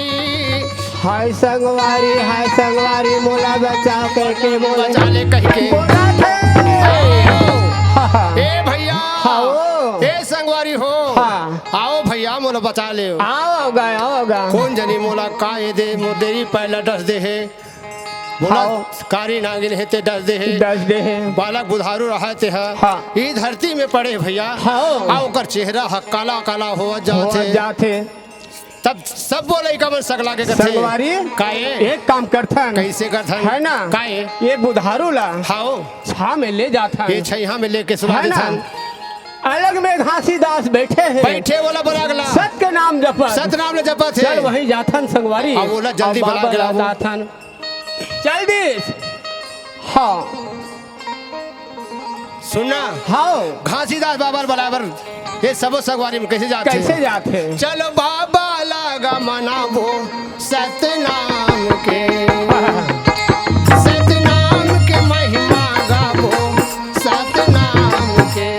हाय संगवारी, हाय संगवारी, मोला बचाव करके बोले। बचा ले कह के। बोला थे। हाँ। ए भैया। हाँ। ए संगवारी हो। हाँ। आओ भैया, मोला बचा ले। आओ गा, आओ गा। कोन जनी मोला का ए दे, मोर डेरी पैर ला डस दे हे। मोला हाँ। कारी नागिन हे ते डस दे हे। डस दे हे। बालक बुधारू रहा ते हा। हाँ। ई धरती में पड़े भैया। हाँ। आ ओकर चेहरा हा काला काला होवत जात होवत हे। जात हे। तब सब बोले का मन सकला के कथे। संगवारी, काए? एक काम करथन। कैसे करथन? है ना? काए? ये बुधारू ला हाओ। छा में ले जाथन। ये छैहा में लेके सुला है ना? देथन। अलग में घासीदास बैठे हैं। बैठे वाला बलागला। सत के नाम जपत। सत नाम ले जपत है। चल वहीं जाथन संगवारी। अब बोला जल्दी अब बाबा बलागला। जाथन। चल दिस। हाँ। सुनना। हाँ। घासीदास बाबा ल बलाए बर ये सबो संगवारी मन कइसे जाथे? कइसे जाथे? चलो बाबा लगा मनाबो सतनाम के। सतनाम के महिमा गाबो सतनाम के।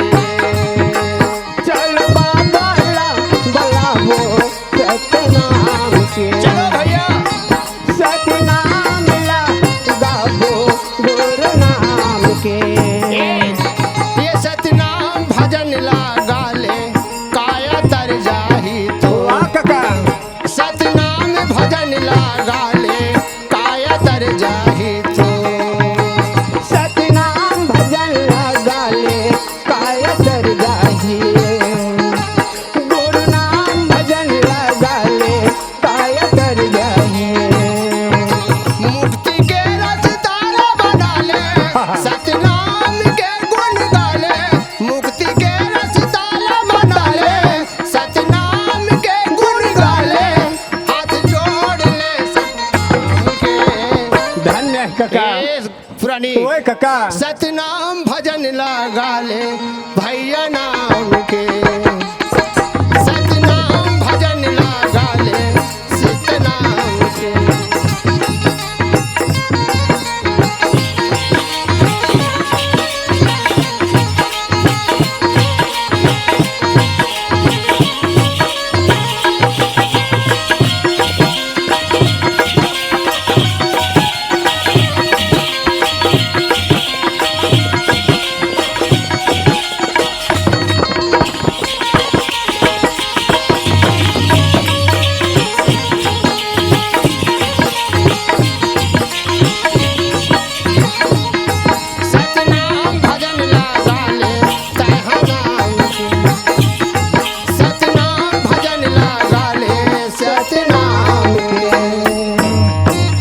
चलो बाबा ला बलाबो सतनाम के। चलो भैया। सतनाम ला गाबो गुरु नाम के। ए, ये सतनाम भजन ला गा ले, काया तर जाही तो। वाह कका। सतनाम भजन ला गा ले, काया तर जाही तो। सतनाम भजन ला गा ले, काया तर जाही। गुरु नाम भजन ला गा ले, काया तर जाही। मुक्ति के रस्ता ला बना ले, सतनाम के गुण गा ले। मुक्ति के रस्ता ला बना ले, सतनाम के गुण गा ले। हाथ जोड़ ले सतनाम के। धन्य कका। ए, पुरानी। ओए कका। सतनाम भजन ला गा ले भैया नाम के। सतनाम भजन ला गा ले सतनाम के। सतनाम भजन ला गा ले, तैहा नाम के। सतनाम भजन ला गा ले, सतनाम के।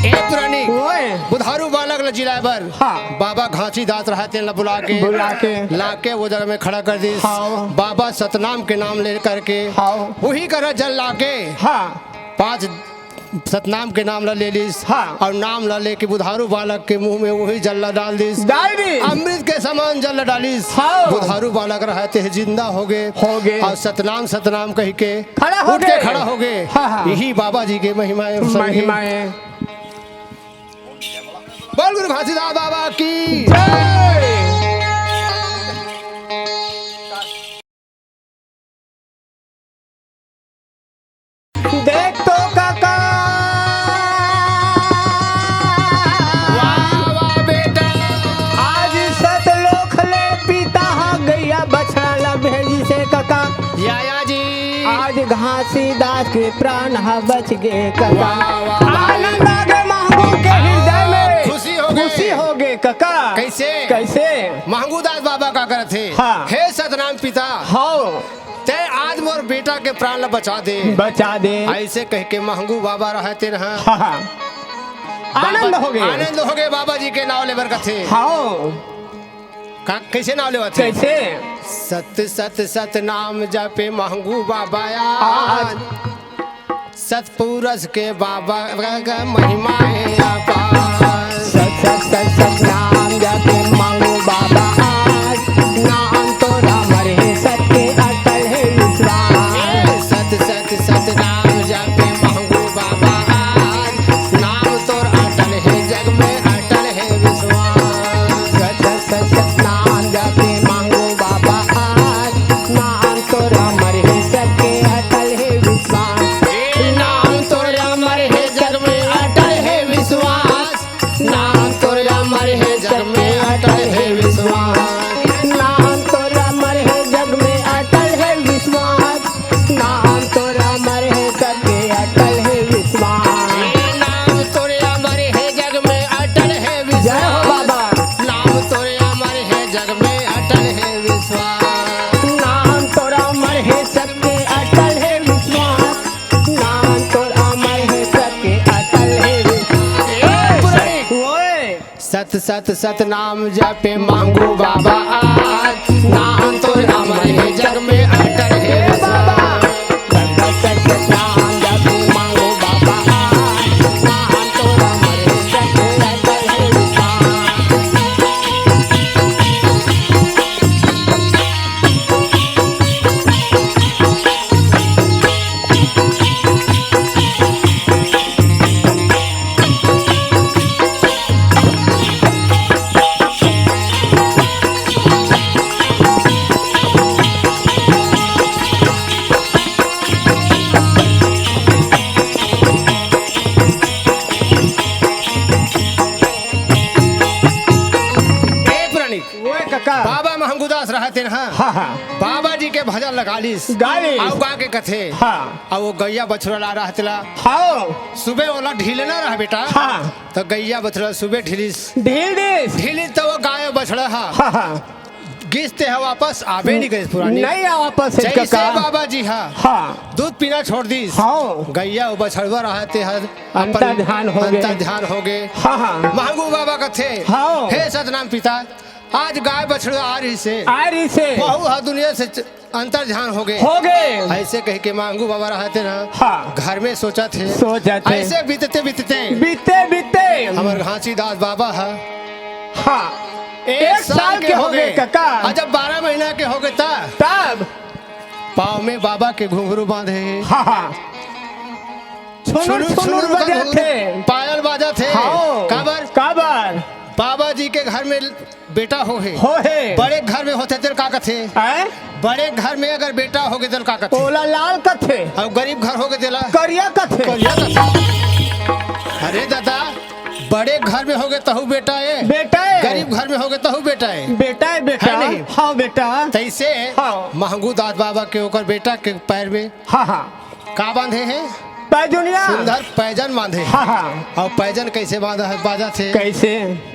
ए पुरानी, ओए। बुधारू बालक ला जिलाए बर हाँ। बाबा घासीदास रहा तेन ला बुला के, बुला के। ला के वो जगह में खड़ा कर दिस। हाँ। बाबा सतनाम के नाम ले करके हाँ। वही करा जल ला के हाँ। पाँच सतनाम के नाम ला ले लिस हाँ। अउ नाम ला लेके बुधारू बालक के मुंह में वही जल ला डाल दिस। डाल दिस। अमृत के समान जल ला डालिस। हाँ। बुधारू बालक रहा ते जिंदा हो गे। हो गे। अउ सतनाम सतनाम कहि के खड़ा हो उठ के गे। खड़ा हो गे। हाँ, हाँ। यही बाबा जी के महिमा हे संगी। महिमा हे। बोल गुरु घासीदास बाबा की जय। देख तो कका। वाह, वाह बेटा। आज सतलोक ले पिता ह गैया बछड़ा ला भेजिस हे कका। या, या जी। आज घासीदास के प्राण ह बच गे कका। वाह, वाह, वाह। आनंद आ गे महंगू के हृदय में। खुशी हो गे। खुशी हो गे कका। कइसे? कइसे? महंगू दास बाबा का करत हे? हाँ। हे सतनाम पिता। हाँ। तैं आज मोर बेटा के प्राण ला बचा दे। बचा दे। अइसे कहिके महंगू बाबा रहय तेन ह। हाँ, हाँ। बाबा आनंद हो गे। आनंद हो गे बाबा जी के नाव लेबर कथे। हाँ। का, कइसे नाव लेवत हे? कइसे? सत सत सत नाम जपे महंगू बाबा आज। आज। सतपुरुष के बाबा का महिमा हे अपार। सत सत सत सत नाम जपे महंगू बाबा आज। नाम तोर अमर हे सबके अटल हे विश्वास। सत सत सत नाम जपे महंगू बाबा आज। नाम तोर अटल हे जग में अटल हे विश्वास। सत सत सत सत नाम जपे महंगू बाबा आज। नाम तोर अमर हे सबके अटल हे विश्वास। ए नाम तोर अमर हे जग में अटल हे विश्वास। नाम तोर अमर हे जग में अटल हे विश्वास। नाम तोर अमर हे जग में अटल हे विश्वास। नाम तोर अमर हे सबके अटल हे विश्वास। ए नाम तोर अमर हे जग में अटल हे विश्वास। जय हो बाबा। नाम तोर अमर हे जग में अटल हे विश्वास। नाम तोर अमर हे सबके अटल हे विश्वास। नाम तोर अमर हे सबके अटल हे विश्वास। ए, पुरानी। ओए। सत सत सत नाम जपे महंगू बाबा आज। नाम तोर अमर हे जग में अटल हे बाबा। सत सत सत नाम जपे महंगू बाबा आज। नाम तोर अमर हे जग में अटल हे बाबा। तेन हा हाँ, हाँ। बाबा जी के भजन लगा लिस। गा लिस। अउ गा के कथे। हाँ। अउ वो गैया बछड़ा ला रहा तेला। हाँ। सुबह ओला ढीलना रहा बेटा। हाँ। तो गैया बछड़ा सुबह ढीलिस। ढील दिस। ढीलिस तो वो गाय बछड़ा हा। हाँ, हाँ। गिस ते हा वापस आबे नहीं करिस पुरानी। नहीं आ वापस जैसे कका। बाबा जी हा। हाँ। दूध पीना छोड़ दिस। हाँ। गैया वो बछड़वा रहा ते हा। अंतर ध्यान हो गे। अंतर ध्यान हो गे। हाँ, हाँ। महंगू बाबा कथे। हाँ। हे सतनाम पिता, आज गाय बछड़ा आ रहिस हे। आ रहिस हे। वहू ह दुनिया से च-, अंतर ध्यान हो गे। हो गे। ऐसे कह के मांगू बाबा रहते ना। हाँ। घर में सोचत हे। सोचत हे। ऐसे बीतते बीतते। बीतते बीतते। हमर घासीदास बाबा ह। हाँ। एक एक साल साल के के हो हो गे, गे। कका। आ जब बारह महीना के हो गे तब। तब। पाँव में बाबा के घुंघरू बांधे हे। हाँ, हाँ। छुनुर, छुनुर, छुनुर छुनुर बजाथे। पायल बाजत हे। हाँ। काबर? काबर? बाबा जी के घर में बेटा हो हे। हो हे। बड़े घर में होथे तेला का कथे? आय? बड़े घर में अगर बेटा हो गे तेला का कथे? ओला लाल कथे। अउ गरीब घर हो गे तेला? करिया कथे। करिया कथे। अरे दादा, बड़े घर में हो गे तहू बेटा ए। बेटा ए। गरीब घर में हो गे तहू बेटा ए। बेटा ए बेटा। है नहीं? हाँ बेटा। तैसे हाँ। महंगू दास बाबा के ओकर बेटा के पैर में हाँ, हाँ। का बांधे हे? पैजुनिया। सुंदर पैजन बांधे हे। हाँ, हाँ। अउ पैजन कैसे बांधा हे, बाजत हे? कैसे?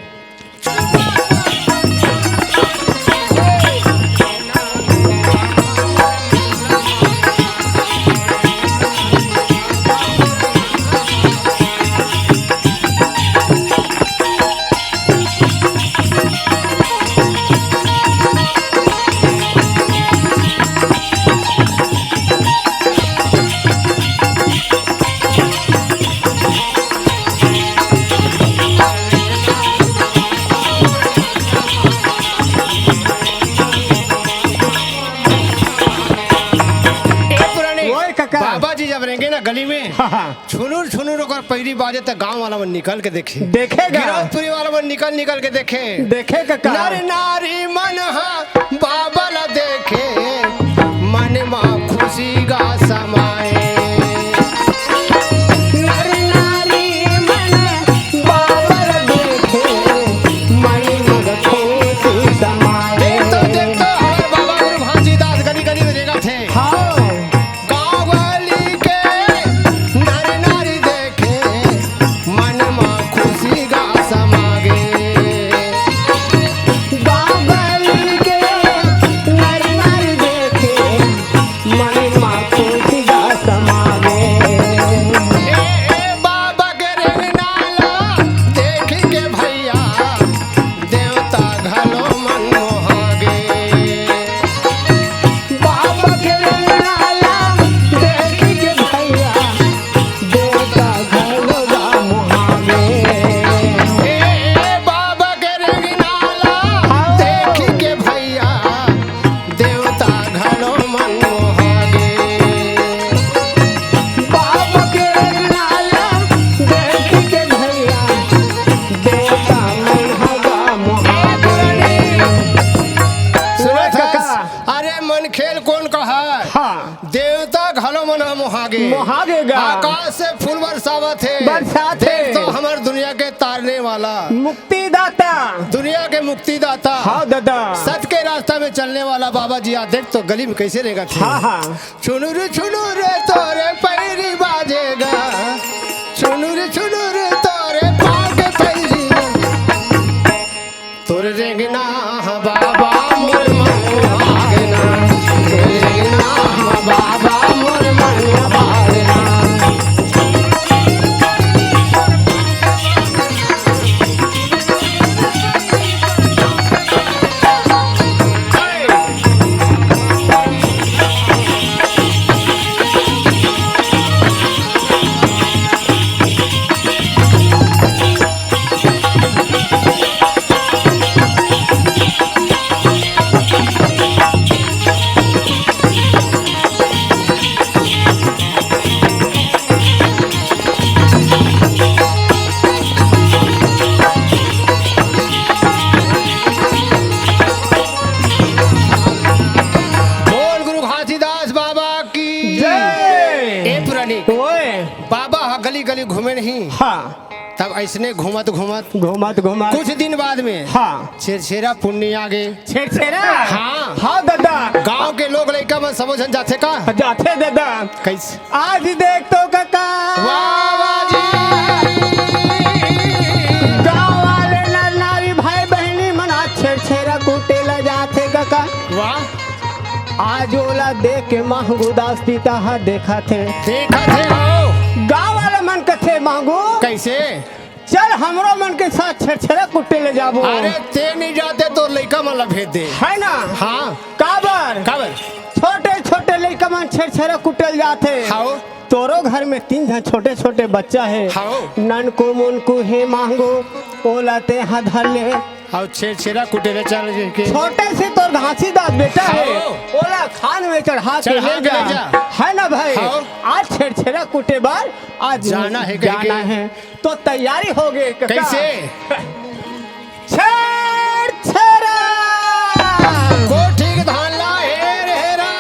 ए पुरानी, ओए कका। बाबा जी जब रेंगे ना गली में, हाँ, हाँ। छुनुर छुनुर ओकर पैरी बाजे त गांव वाला मन निकल के देखे। देखे गा। गिरौदपुरी वाला मन निकल निकल के देखे। देखे कका। नर नारी मन हा बाबा ला देखे, मन मा खुशी गा समाए। नर नारी मन बाबा ला देखे, मन मा खुशी समाए। देख तो, देख तो, हमर बाबा गुरु घासीदास गली गली में रेंगत हे। हाँ। गाँव गली के नर नारी देखे, मन मा खुशी गा समागे। गाँव गली के नर नारी देखे, मन मा खुशी गा समागे। ए, ए, बाबा के रेंगना ला देखी के भैया, देवता घलो मन मोहागे। बाबा के रेंगना ला देखी के भैया, देवता घलो बा मोहागे। ए, ए, बाबा के रेंगना ला देखी के भैया, देवता घलो मन मोहागे। बाबा के रेंगना ला देखी के भैया, देवता मन हगा मोहागे। सुनत हस? अरे मन खेल कोन कहा? हाँ। देवता घलो मन ह मोहागे। मोहागे गा। आकाश से फूल बरसावत हे। बरसात हे। देख तो हमर दुनिया के तारने वाला। मुक्तिदाता। दुनिया के मुक्तिदाता। हाँ दादा। सच के रास्ता में चलने वाला बाबा जी, आ देख तो गली में कैसे रेंगत हे। हाँ, हाँ। छुनुर छुनुर तोरे पैरी बाजेगा, छुनुर छुनुर तोरे पाँव के पैरी। तोर रेंगना हा बाबा मोर मन भागना, तोर रेंगना हा बाबा मोर मन भागना। बोल गुरु घासीदास बाबा की। जय। ए पुरानी। ओए। बाबा ह गली गली घूमे नहीं। हाँ। तब अइसने घूमत घूमत घूमत घूमत कुछ दिन बाद में हाँ। छेरछेरा पुन्नी आ गे। छेरछेरा? हाँ। हाँ दादा। गांव के लोग लइका मन सबो झन जाथे का? जाथे दादा। कइसे? आज देख तो कका। वाह, वाह जी। गांव वाले नर नारी भाई बहिनी मन आज छेरछेरा कूटे ल जाथे कका। वाह। आज ओला देख के महंगू दास पिता ह देखत हे। देखत हे हो। गांव वाले मन कथे महंगू। कइसे? चल हमरो मन के साथ छेरछेरा कूटे ले जाबो। अरे ते नहीं जाते तो लइका मन ला भेज दे। है ना? हाँ। काबर? काबर? छोटे छोटे लइका मन छेरछेरा कूटे ले जाथे। हाओ। तोरो घर में तीन झन छोटे छोटे बच्चा हे। हाओ। ननकू मुनकू हे महंगू, ओला ते हा धर ले। अउ छेरछेरा कूटे ले चल के। छोटे से तोर घासीदास बेटा हे, हाओ। ओला खान में चढ़ा के चढ़ा ले के ले जा। जा। है ना भाई? हाओ। आज छेरछेरा कूटे बर आज जाना हे कहिके। जाना हे। तो तैयारी हो गे कका। कइसे? छेरछेरा। कोठी के धान ला हेर हेरा।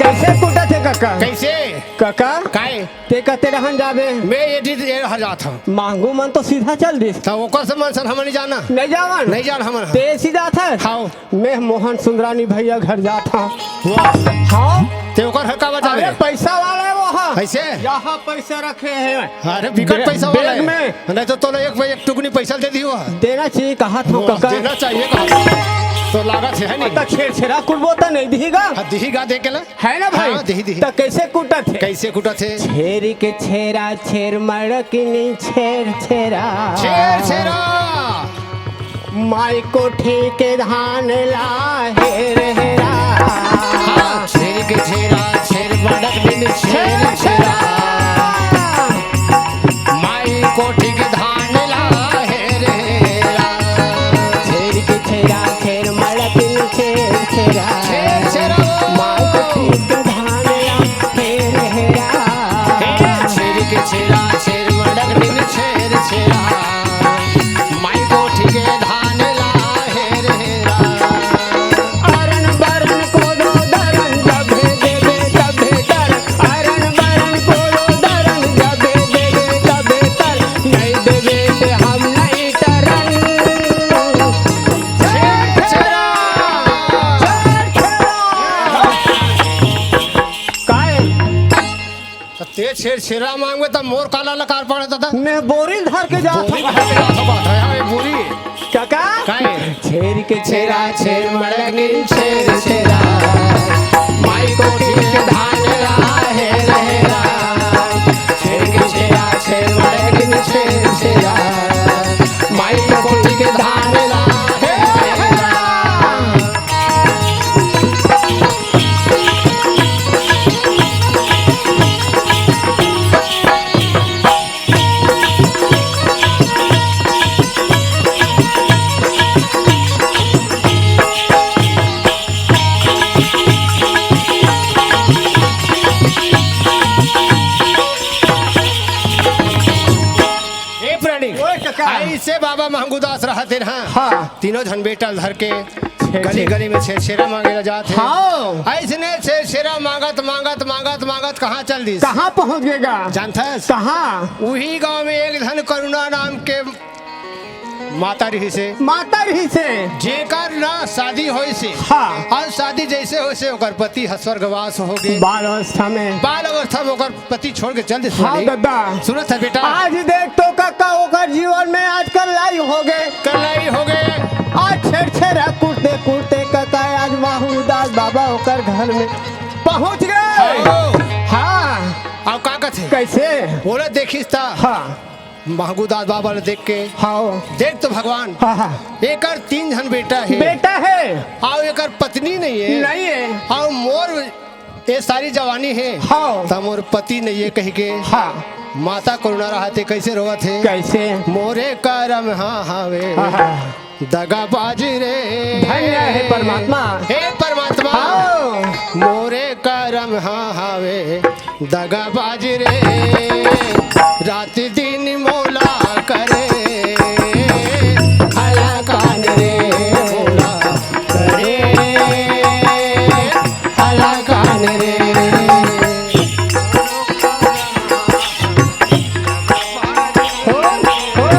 कइसे कूटत हे कका? कइसे? कका? काय? ते कते रहन जाबे? मैं ये डीह ये हर जात हूँ। महंगू मन तो सीधा चल दिस। त ओकर से मन सन हमन नहीं जाना। नहीं जावन? नहीं जान हमन। ते सीधा था? हाँ। मैं मोहन सुंदरानी भैया घर जात हूँ। वाह। हाँ। ते ओकर हर का बता अरे रे? पैसा वाला है वो, हाँ। कैसे? यहाँ पैसा रखे हैं। अरे बिकट बे-, पैसा वाला बैग है। में। नहीं तो तोला एक, एक टुकनी पैसा दे दियो। देना चाहिए कहा था वो कका। देना चाहिए कहा था। तो लागत है, है नहीं? त छेरछेरा कुटबो त नहीं दिहीगा। हाँ, दिहीगा दे के ला। है ना भाई? हाँ, दिही, दिही। त कैसे कुटत है? कैसे कुटत है? छेरी के छेरा, छेर मड़किनी, छेरछेरा। छेरछेरा। माई कोठी के धान ला हेर हेरा। हाँ, छेरी के छेरा, छेर मड़किनी, छेरछेरा। माई कोठी के धान ला हेर हेरा। छेरी के छेरा, छेर मड़किनी, छेरछेरा। छेरछेरा। माई कोठी के धान ला हेर हेरा। हे छेरी के छेरा, छेर मड़किनी, छेरछेरा। माई कोठी के धान ला हेर हेरा। अरन बरन कोदो दरन जबे देबे तबे तर। अरन बरन कोदो दरन जबे देबे तबे तर। नहीं देबे ते हम नहीं टरन। छेरछेरा। छेरछेरा। काय? त ते छेरछेरा मांगबे त मोर काला लकार पड़े दादा। मैं बोरी धर के जात बोरी हूँ। धर के जात हूँ, बात है, हाँ, ये बोरी। काका? काय? छेरी के छेरा, छेर मड़किनी, छेरछेरा। माई कोठी के धान ला हेर हेरा। छेरी के छेरा, छेर मड़किनी, छेरछेरा। माई कोठी के धान ला हेर हेरा। ए प्राणी, ओए कका। अइसे बाबा महंगूदास रहत हे ना। हाँ। तीनों झन बेटा ल धर के छे-, गली छे। गली में छेरछेरा मांगे ला जात हे। हाँ। अइसने छेरछेरा मांगत, मांगत, मांगत, मांगत कहाँ चल दिस? कहाँ पहुँच गेगा? जानथस? कहाँ? उही गांव में एक झन करुणा नाम के माता रहिसे। माता रहिसे। जेकर ना शादी होइसे। हाँ। अउ शादी जइसे होइसे ओकर पति ह स्वर्गवास हो गे। बाल अवस्था में। बाल अवस्था में ओकर पति छोड़ के चल दिस हाँ, वाली। दादा। सुनत हे बेटा? आज देख तो कका ओकर जीवन में आज कल्लाई हो गे। कल्लाई हो गे। आज छेरछेरा कुटते कुटते कका आज महंगूदास बाबा ओकर घर में पहुँच गे। हाँ। हाँ। अउ का कथे? कइसे? ओला देखिस त। हाँ। महंगूदास बाबा ल देख के। हाँ। देख तो भगवान। हाँ, हाँ। एकर तीन झन बेटा हे। बेटा हे। अउ एकर पत्नी नहीं हे। नहीं हे। अउ मोर ए सारी जवानी हे। हाँ। त मोर पति नहीं हे कहिके। हाँ। माता करुणा रहत हे, कइसे रोवत हे? कइसे? मोरे करम हा हावे। हाँ, हाँ। दगाबाज रे। धन्य हे परमात्मा। हे परमात्मा। हाँ। मोरे करम हा हावे दगाबाज रे। रात दिन मोला करे हलाकान रे, मोला करे हलाकान रे। हो, हो,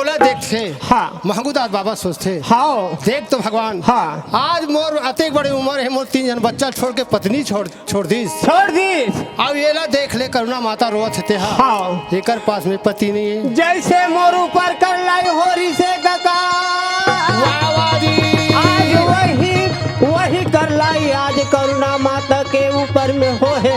ओला देखथे। हाँ। महंगूदास बाबा सोचथे। हाँ। देख तो भगवान। हाँ। आज मोर अतेक बड़े उमर हे, मोर तीन झन बच्चा छोड़ के पत्नी छोड़, छोड़ दिस। छोड़ दिस। अब एला देख ले, करुणा माता रोवत हे तेहा। हाँ। एकर पास में पति नहीं है। जैसे मोर ऊपर करलाई होरिस हे कका। वाह, वाह जी। आज वही, वही करलाई आज करुणा माता के ऊपर में हो हे।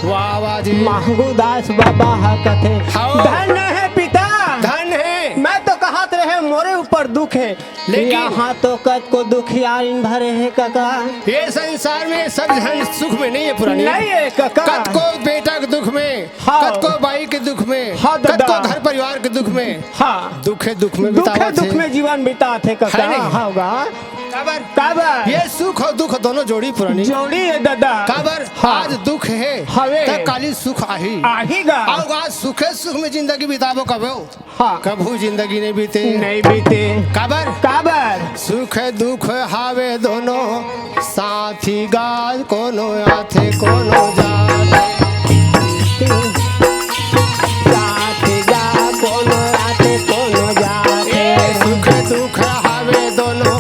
वाह, वाह जी। महंगूदास बाबा ह कथे, हाँ। धन हे पिता। धन हे। मैं तो कहत रहे मोरे ऊपर दुख हे। लेकिन यहाँ तो कतको दुखियारी भरे हे कका। ये संसार में सब झन सुख में नहीं है पुरानी। नहीं है कका। कतको बेटा के दुख में, हाँ। कतको बाई के दुख में, हाँ, दादा। कतको घर परिवार के दुख में। हाँ। दुखे दुख में दुखे बितावत दुख हे। में जीवन बितात हे कका। है नहीं? हाँ, गा। काबर? काबर? ये सुख अउ दुख दोनों जोड़ी पुरानी। जोड़ी हे दादा। काबर? हाँ। आज दुख हे, हवे। त काली सुख आही। आही गा। अउ आज सुखे सुख में जिंदगी बिताबो कबो। हाँ। कभू जिंदगी नहीं बीते। नहीं बीते। काबर? काबर? सुख दुख हावे दोनों साथी गा, कोनो आथे कोनो जाथे। साथी गा, कोनो आथे कोनो जाथे। ए, सुख दुख हावे दोनों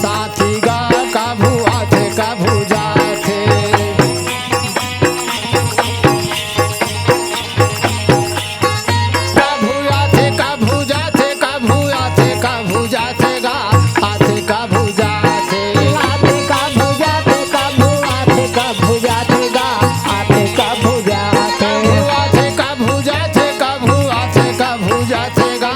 साथी गा, कभू आथे कभू जाथे। कभू आथे, कभू जाथे, कभू आथे, कभू जाथे गा, आथे, कभू जाथे। आथे, कभू जाथे, कभू आथे, कभू जाथे गा, आथे, कभू जाथे। कभू आथे, कभू जाथे, कभू आथे, कभू जाथे गा,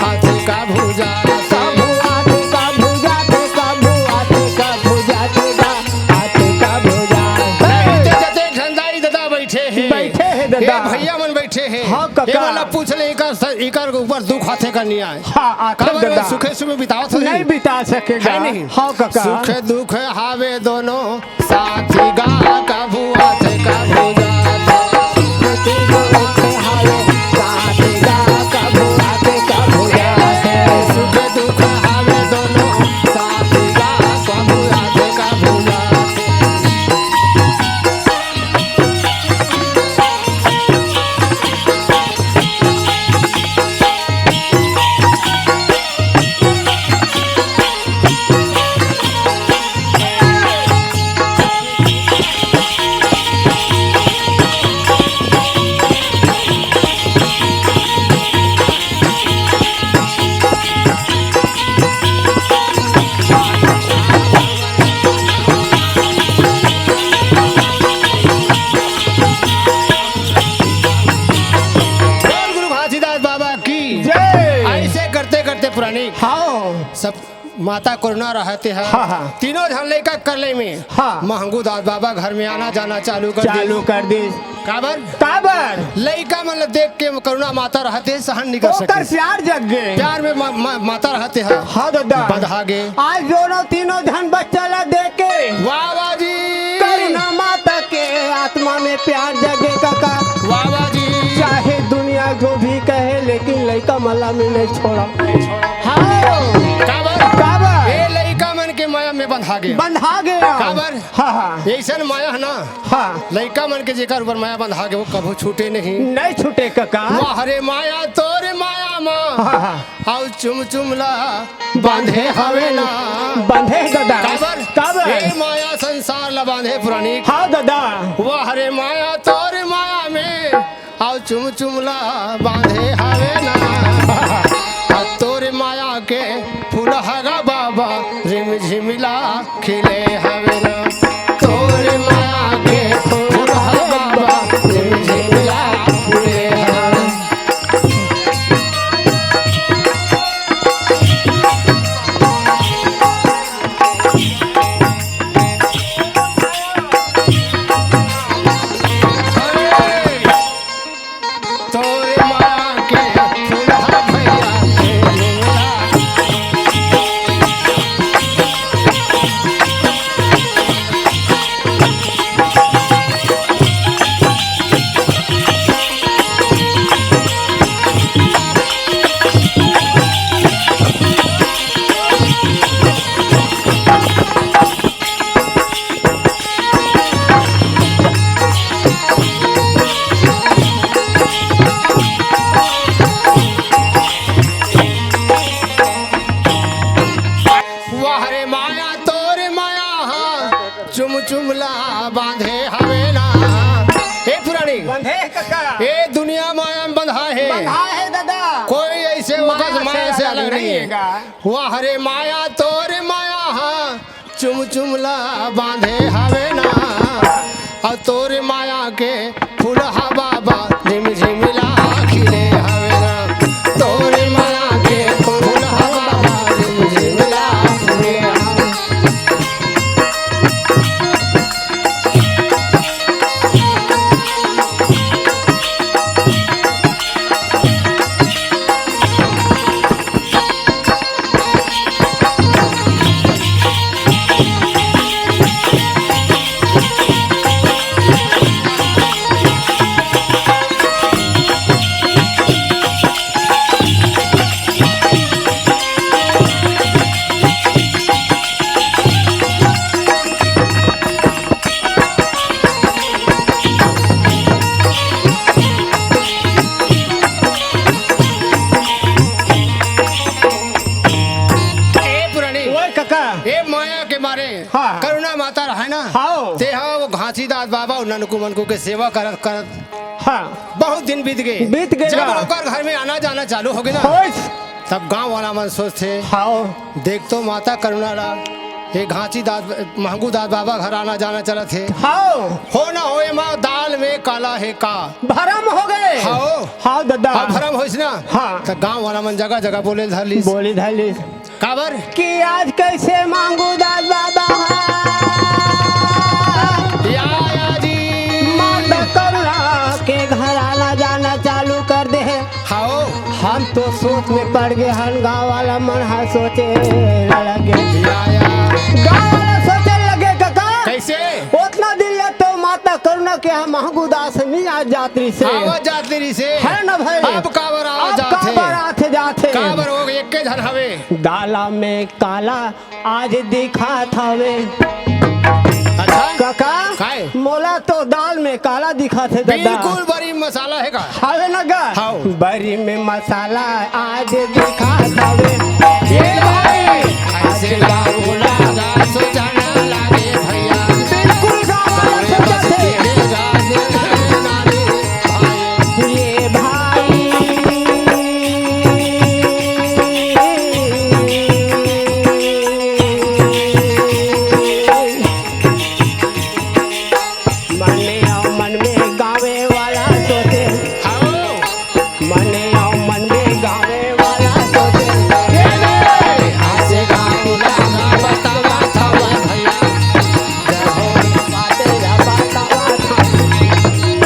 आथे, कभू जाथे। कभू आथे, कभू जाथे, कभू आथे, कभू जाथे गा, आथे, कभू जाथे। नहीं, ते जते झंडाई दादा बैठे हे। बैठे हे दादा। हे भैया मन बैठे हे। हाँ, कका। ये वाला पूछ ले, इकर स-, इकर ऊपर दुख आथे का नहीं आए? हाँ, आथे काबर दादा। सुखे सुख में बितावत हो नहीं जी? बिता सकेगा। है नहीं? हाँ, कका। सुख दुख हावे दोनों साथी गा, कभू आथे, कभू जाथे। सुख दुख हावे साथी गा, कभू आथे, कभू जाथे। सुख दुख हावे दोनों साथी गा, कभू आथे, कभू जाथे। बोल गुरु घासीदास बाबा की। जय। ऐसे करते करते पुरानी हाँ। सब माता करुणा रहते हैं। हाँ, हाँ। तीनों झन लइका कर ले में। हाँ। महंगू दास बाबा घर में आना जाना चालू कर चालू दिस। कर दिस। काबर? काबर? लइका मन ल देख के करुणा माता रहते सहन नहीं कर ओकर सके। प्यार जग गे। प्यार में मा-, मा-, माता रहते हैं। हाँ दादा। बंधा गे। आज दोनों तीनों झन बच्चा ला देख के वाह, वाह जी। करुणा माता के आत्मा में प्यार जगे काका। वाह, वाह जी। चाहे दुनिया जो भी कहे, लेकिन लइका मन ला मैं नहीं छोड़ा। हाँ। काबर? काबर? ए लइका मन के माया में बंधा गे। बंधा गे। काबर? हाँ, हाँ। अइसन माया हे ना। हाँ। लइका मन के जेकर ऊपर माया बंधा गे, वो कभू छूटे नहीं। नहीं छूटे काका। वाह रे माया तोर माया मा। हाँ, हाँ। अउ चुम चुम ला बांधे हवे ना। बांधे दादा। काबर? काबर? ए माया संसार ला बांधे पुरानी। हाँ दादा। वाह रे माया तोर माया में, अउ चुम चुम ला बांधे हवे ना। आ तोर माया के फूल हगा बाबा, रिम झिम ला खिले हवे ना। तोर माया के फूल हगा बाबा, रिम झिम ला खिले हवे। तोरे माँ के फुलहा भैया, जुमला बांधे हवे ना। ए पुरानी, बंधे हे कका। ए दुनिया माया में बंधा हे। बंधा हे दादा। कोई ऐसे ओकर माया से अलग नहीं हे। वाह रे माया, तोर माया हा चुम चुम ला बांधे हवे ना। अउ तोर माया के फूलहा बाबा रिम झिम ला खिले हवे ना। तोर माया के फूलहा बाबा रिम झिम ला खिले हवे। ए पुरानी, ओए कका। ए माया के मारे हाँ। करुणा माता रहय ना। हाँ। ते हा वो घासीदास बाबा अउ ननकू मनकू के सेवा करत करत हाँ। बहुत दिन बीत गे। बीत गे जब बा। ओकर घर में आना जाना चालू होगे ना, होइस। तब गांव वाला मन सोचथे, हाँ। देख तो माता करुणा ला, ये घासीदास, महंगूदास बाबा घर आना जाना चलत हे। हाँ। हो ना हो, एमा दाल में काला हे का? भरम होगे। हाँ। हाँ दादा। हाँ, भरम होइस ना। हाँ। त गांव वाला मन जगह जगह बोले धर लिस। बोले धर लिस। काबर? कि आज कइसे महंगूदास बाबा हा या, या जी। माता करुणा के घर आना जाना चालू कर दे हे। हाओ। हम तो सोच में पड़ गे हन, गांव वाला मन हा सोचे लगे। या, या। गांव वाला सोचे लगे, कका। कइसे? ओतना दिन ले तो माता करुणा के यहाँ महंगूदास नी आ जात रहिसे। आवत जात नी रहिसे। हे ना भाई? अब काबर आवत अब जात हे? काबर आथे जात हे? काबर हो एके झन हवे? दाला में काला आज दिखात हवे। अच्छा? कका, काय? मोला तो दाल में काला दिखात हे दादा। बिल्कुल बड़ी मसाला हे का? हवे ना गा? हाव। बरी में मसाला आज दिखात हवे। ए भाई, अइसे गाँव लगा सोचना लागे भैया। बिल्कुल गाँव वाला सोचत हे। ये भाई। मने अउ मन में गावे वाला सोचे। हाओ। मने अउ मन में गावे वाला सोचे। ये ले, आसे गाँव लगा बतावा था भैया। जय हो बाते या बतावा था।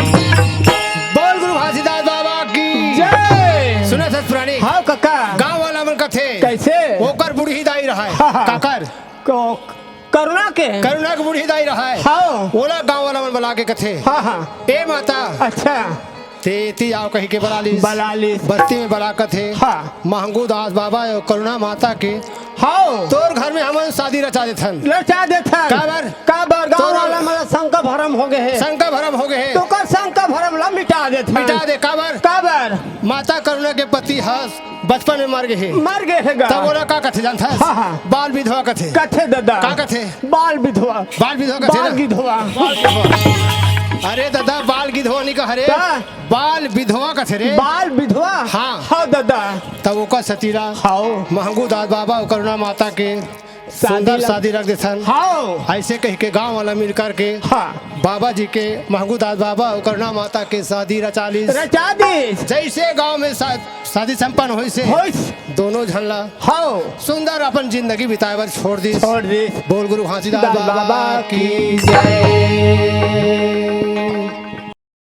बोल गुरु घासीदास बाबा की जय। सुनत हस पुरानी? हाँ कका। गाँव वाला मन कथे, कइसे? ओकर बूढ़ी दाई रहय। हाँ, हाँ। काकर? को-, करुणा के। करुणा के बूढ़ी दाई रहय। हाँ। ओला गाँव वाला मन बला के कथे, हाँ, हाँ। ए माता। अच्छा। ते एती आव कहि के बला लिस। बला लिस। बस्ती में बला कथे। हाँ। महंगू दास बाबा अउ करुणा माता के। हाँ। तोर घर में हमन शादी रचा देथन। रचा देथन। काबर? काबर? गाँव तोर वाला मन शंका भरम हो गे हे। शंका भरम हो गे हे। तोकर शंका भरम ला मिटा देथन। मिटा दे। काबर? काबर? माता करुणा के पति ह बचपन में मर गे हे। मर गे हे गा। तब ओला का कथे जानथस? हाँ, हाँ। बाल विधवा कथे। कथे दादा। का कथे? बाल विधवा। बाल विधवा कथे बाल ना? विधवा। बाल विधवा। अरे दादा, बाल गिधवा नहीं कह रे। का? बाल विधवा कथे रे। बाल विधवा? हाँ। हाँ दादा। तब ओकर सतीरा हाँ। महंगू दास बाबा अउ करुणा माता के सुंदर ला- शादी रख देथन। हाँ। ऐसे कह के गांव वाला मिलकर के हाँ। बाबा जी के महंगू दास बाबा अउ करुणा माता के शादी रचा लिस। रचा दिस। जैसे गांव में शा-, शादी संपन्न होइस हे, होइस। दोनों झन ला हाँ। सुंदर अपन जिंदगी बिताए बर छोड़ दिस। छोड़ दिस। बोल गुरु घासीदास दास बाबा बाबा की की जय।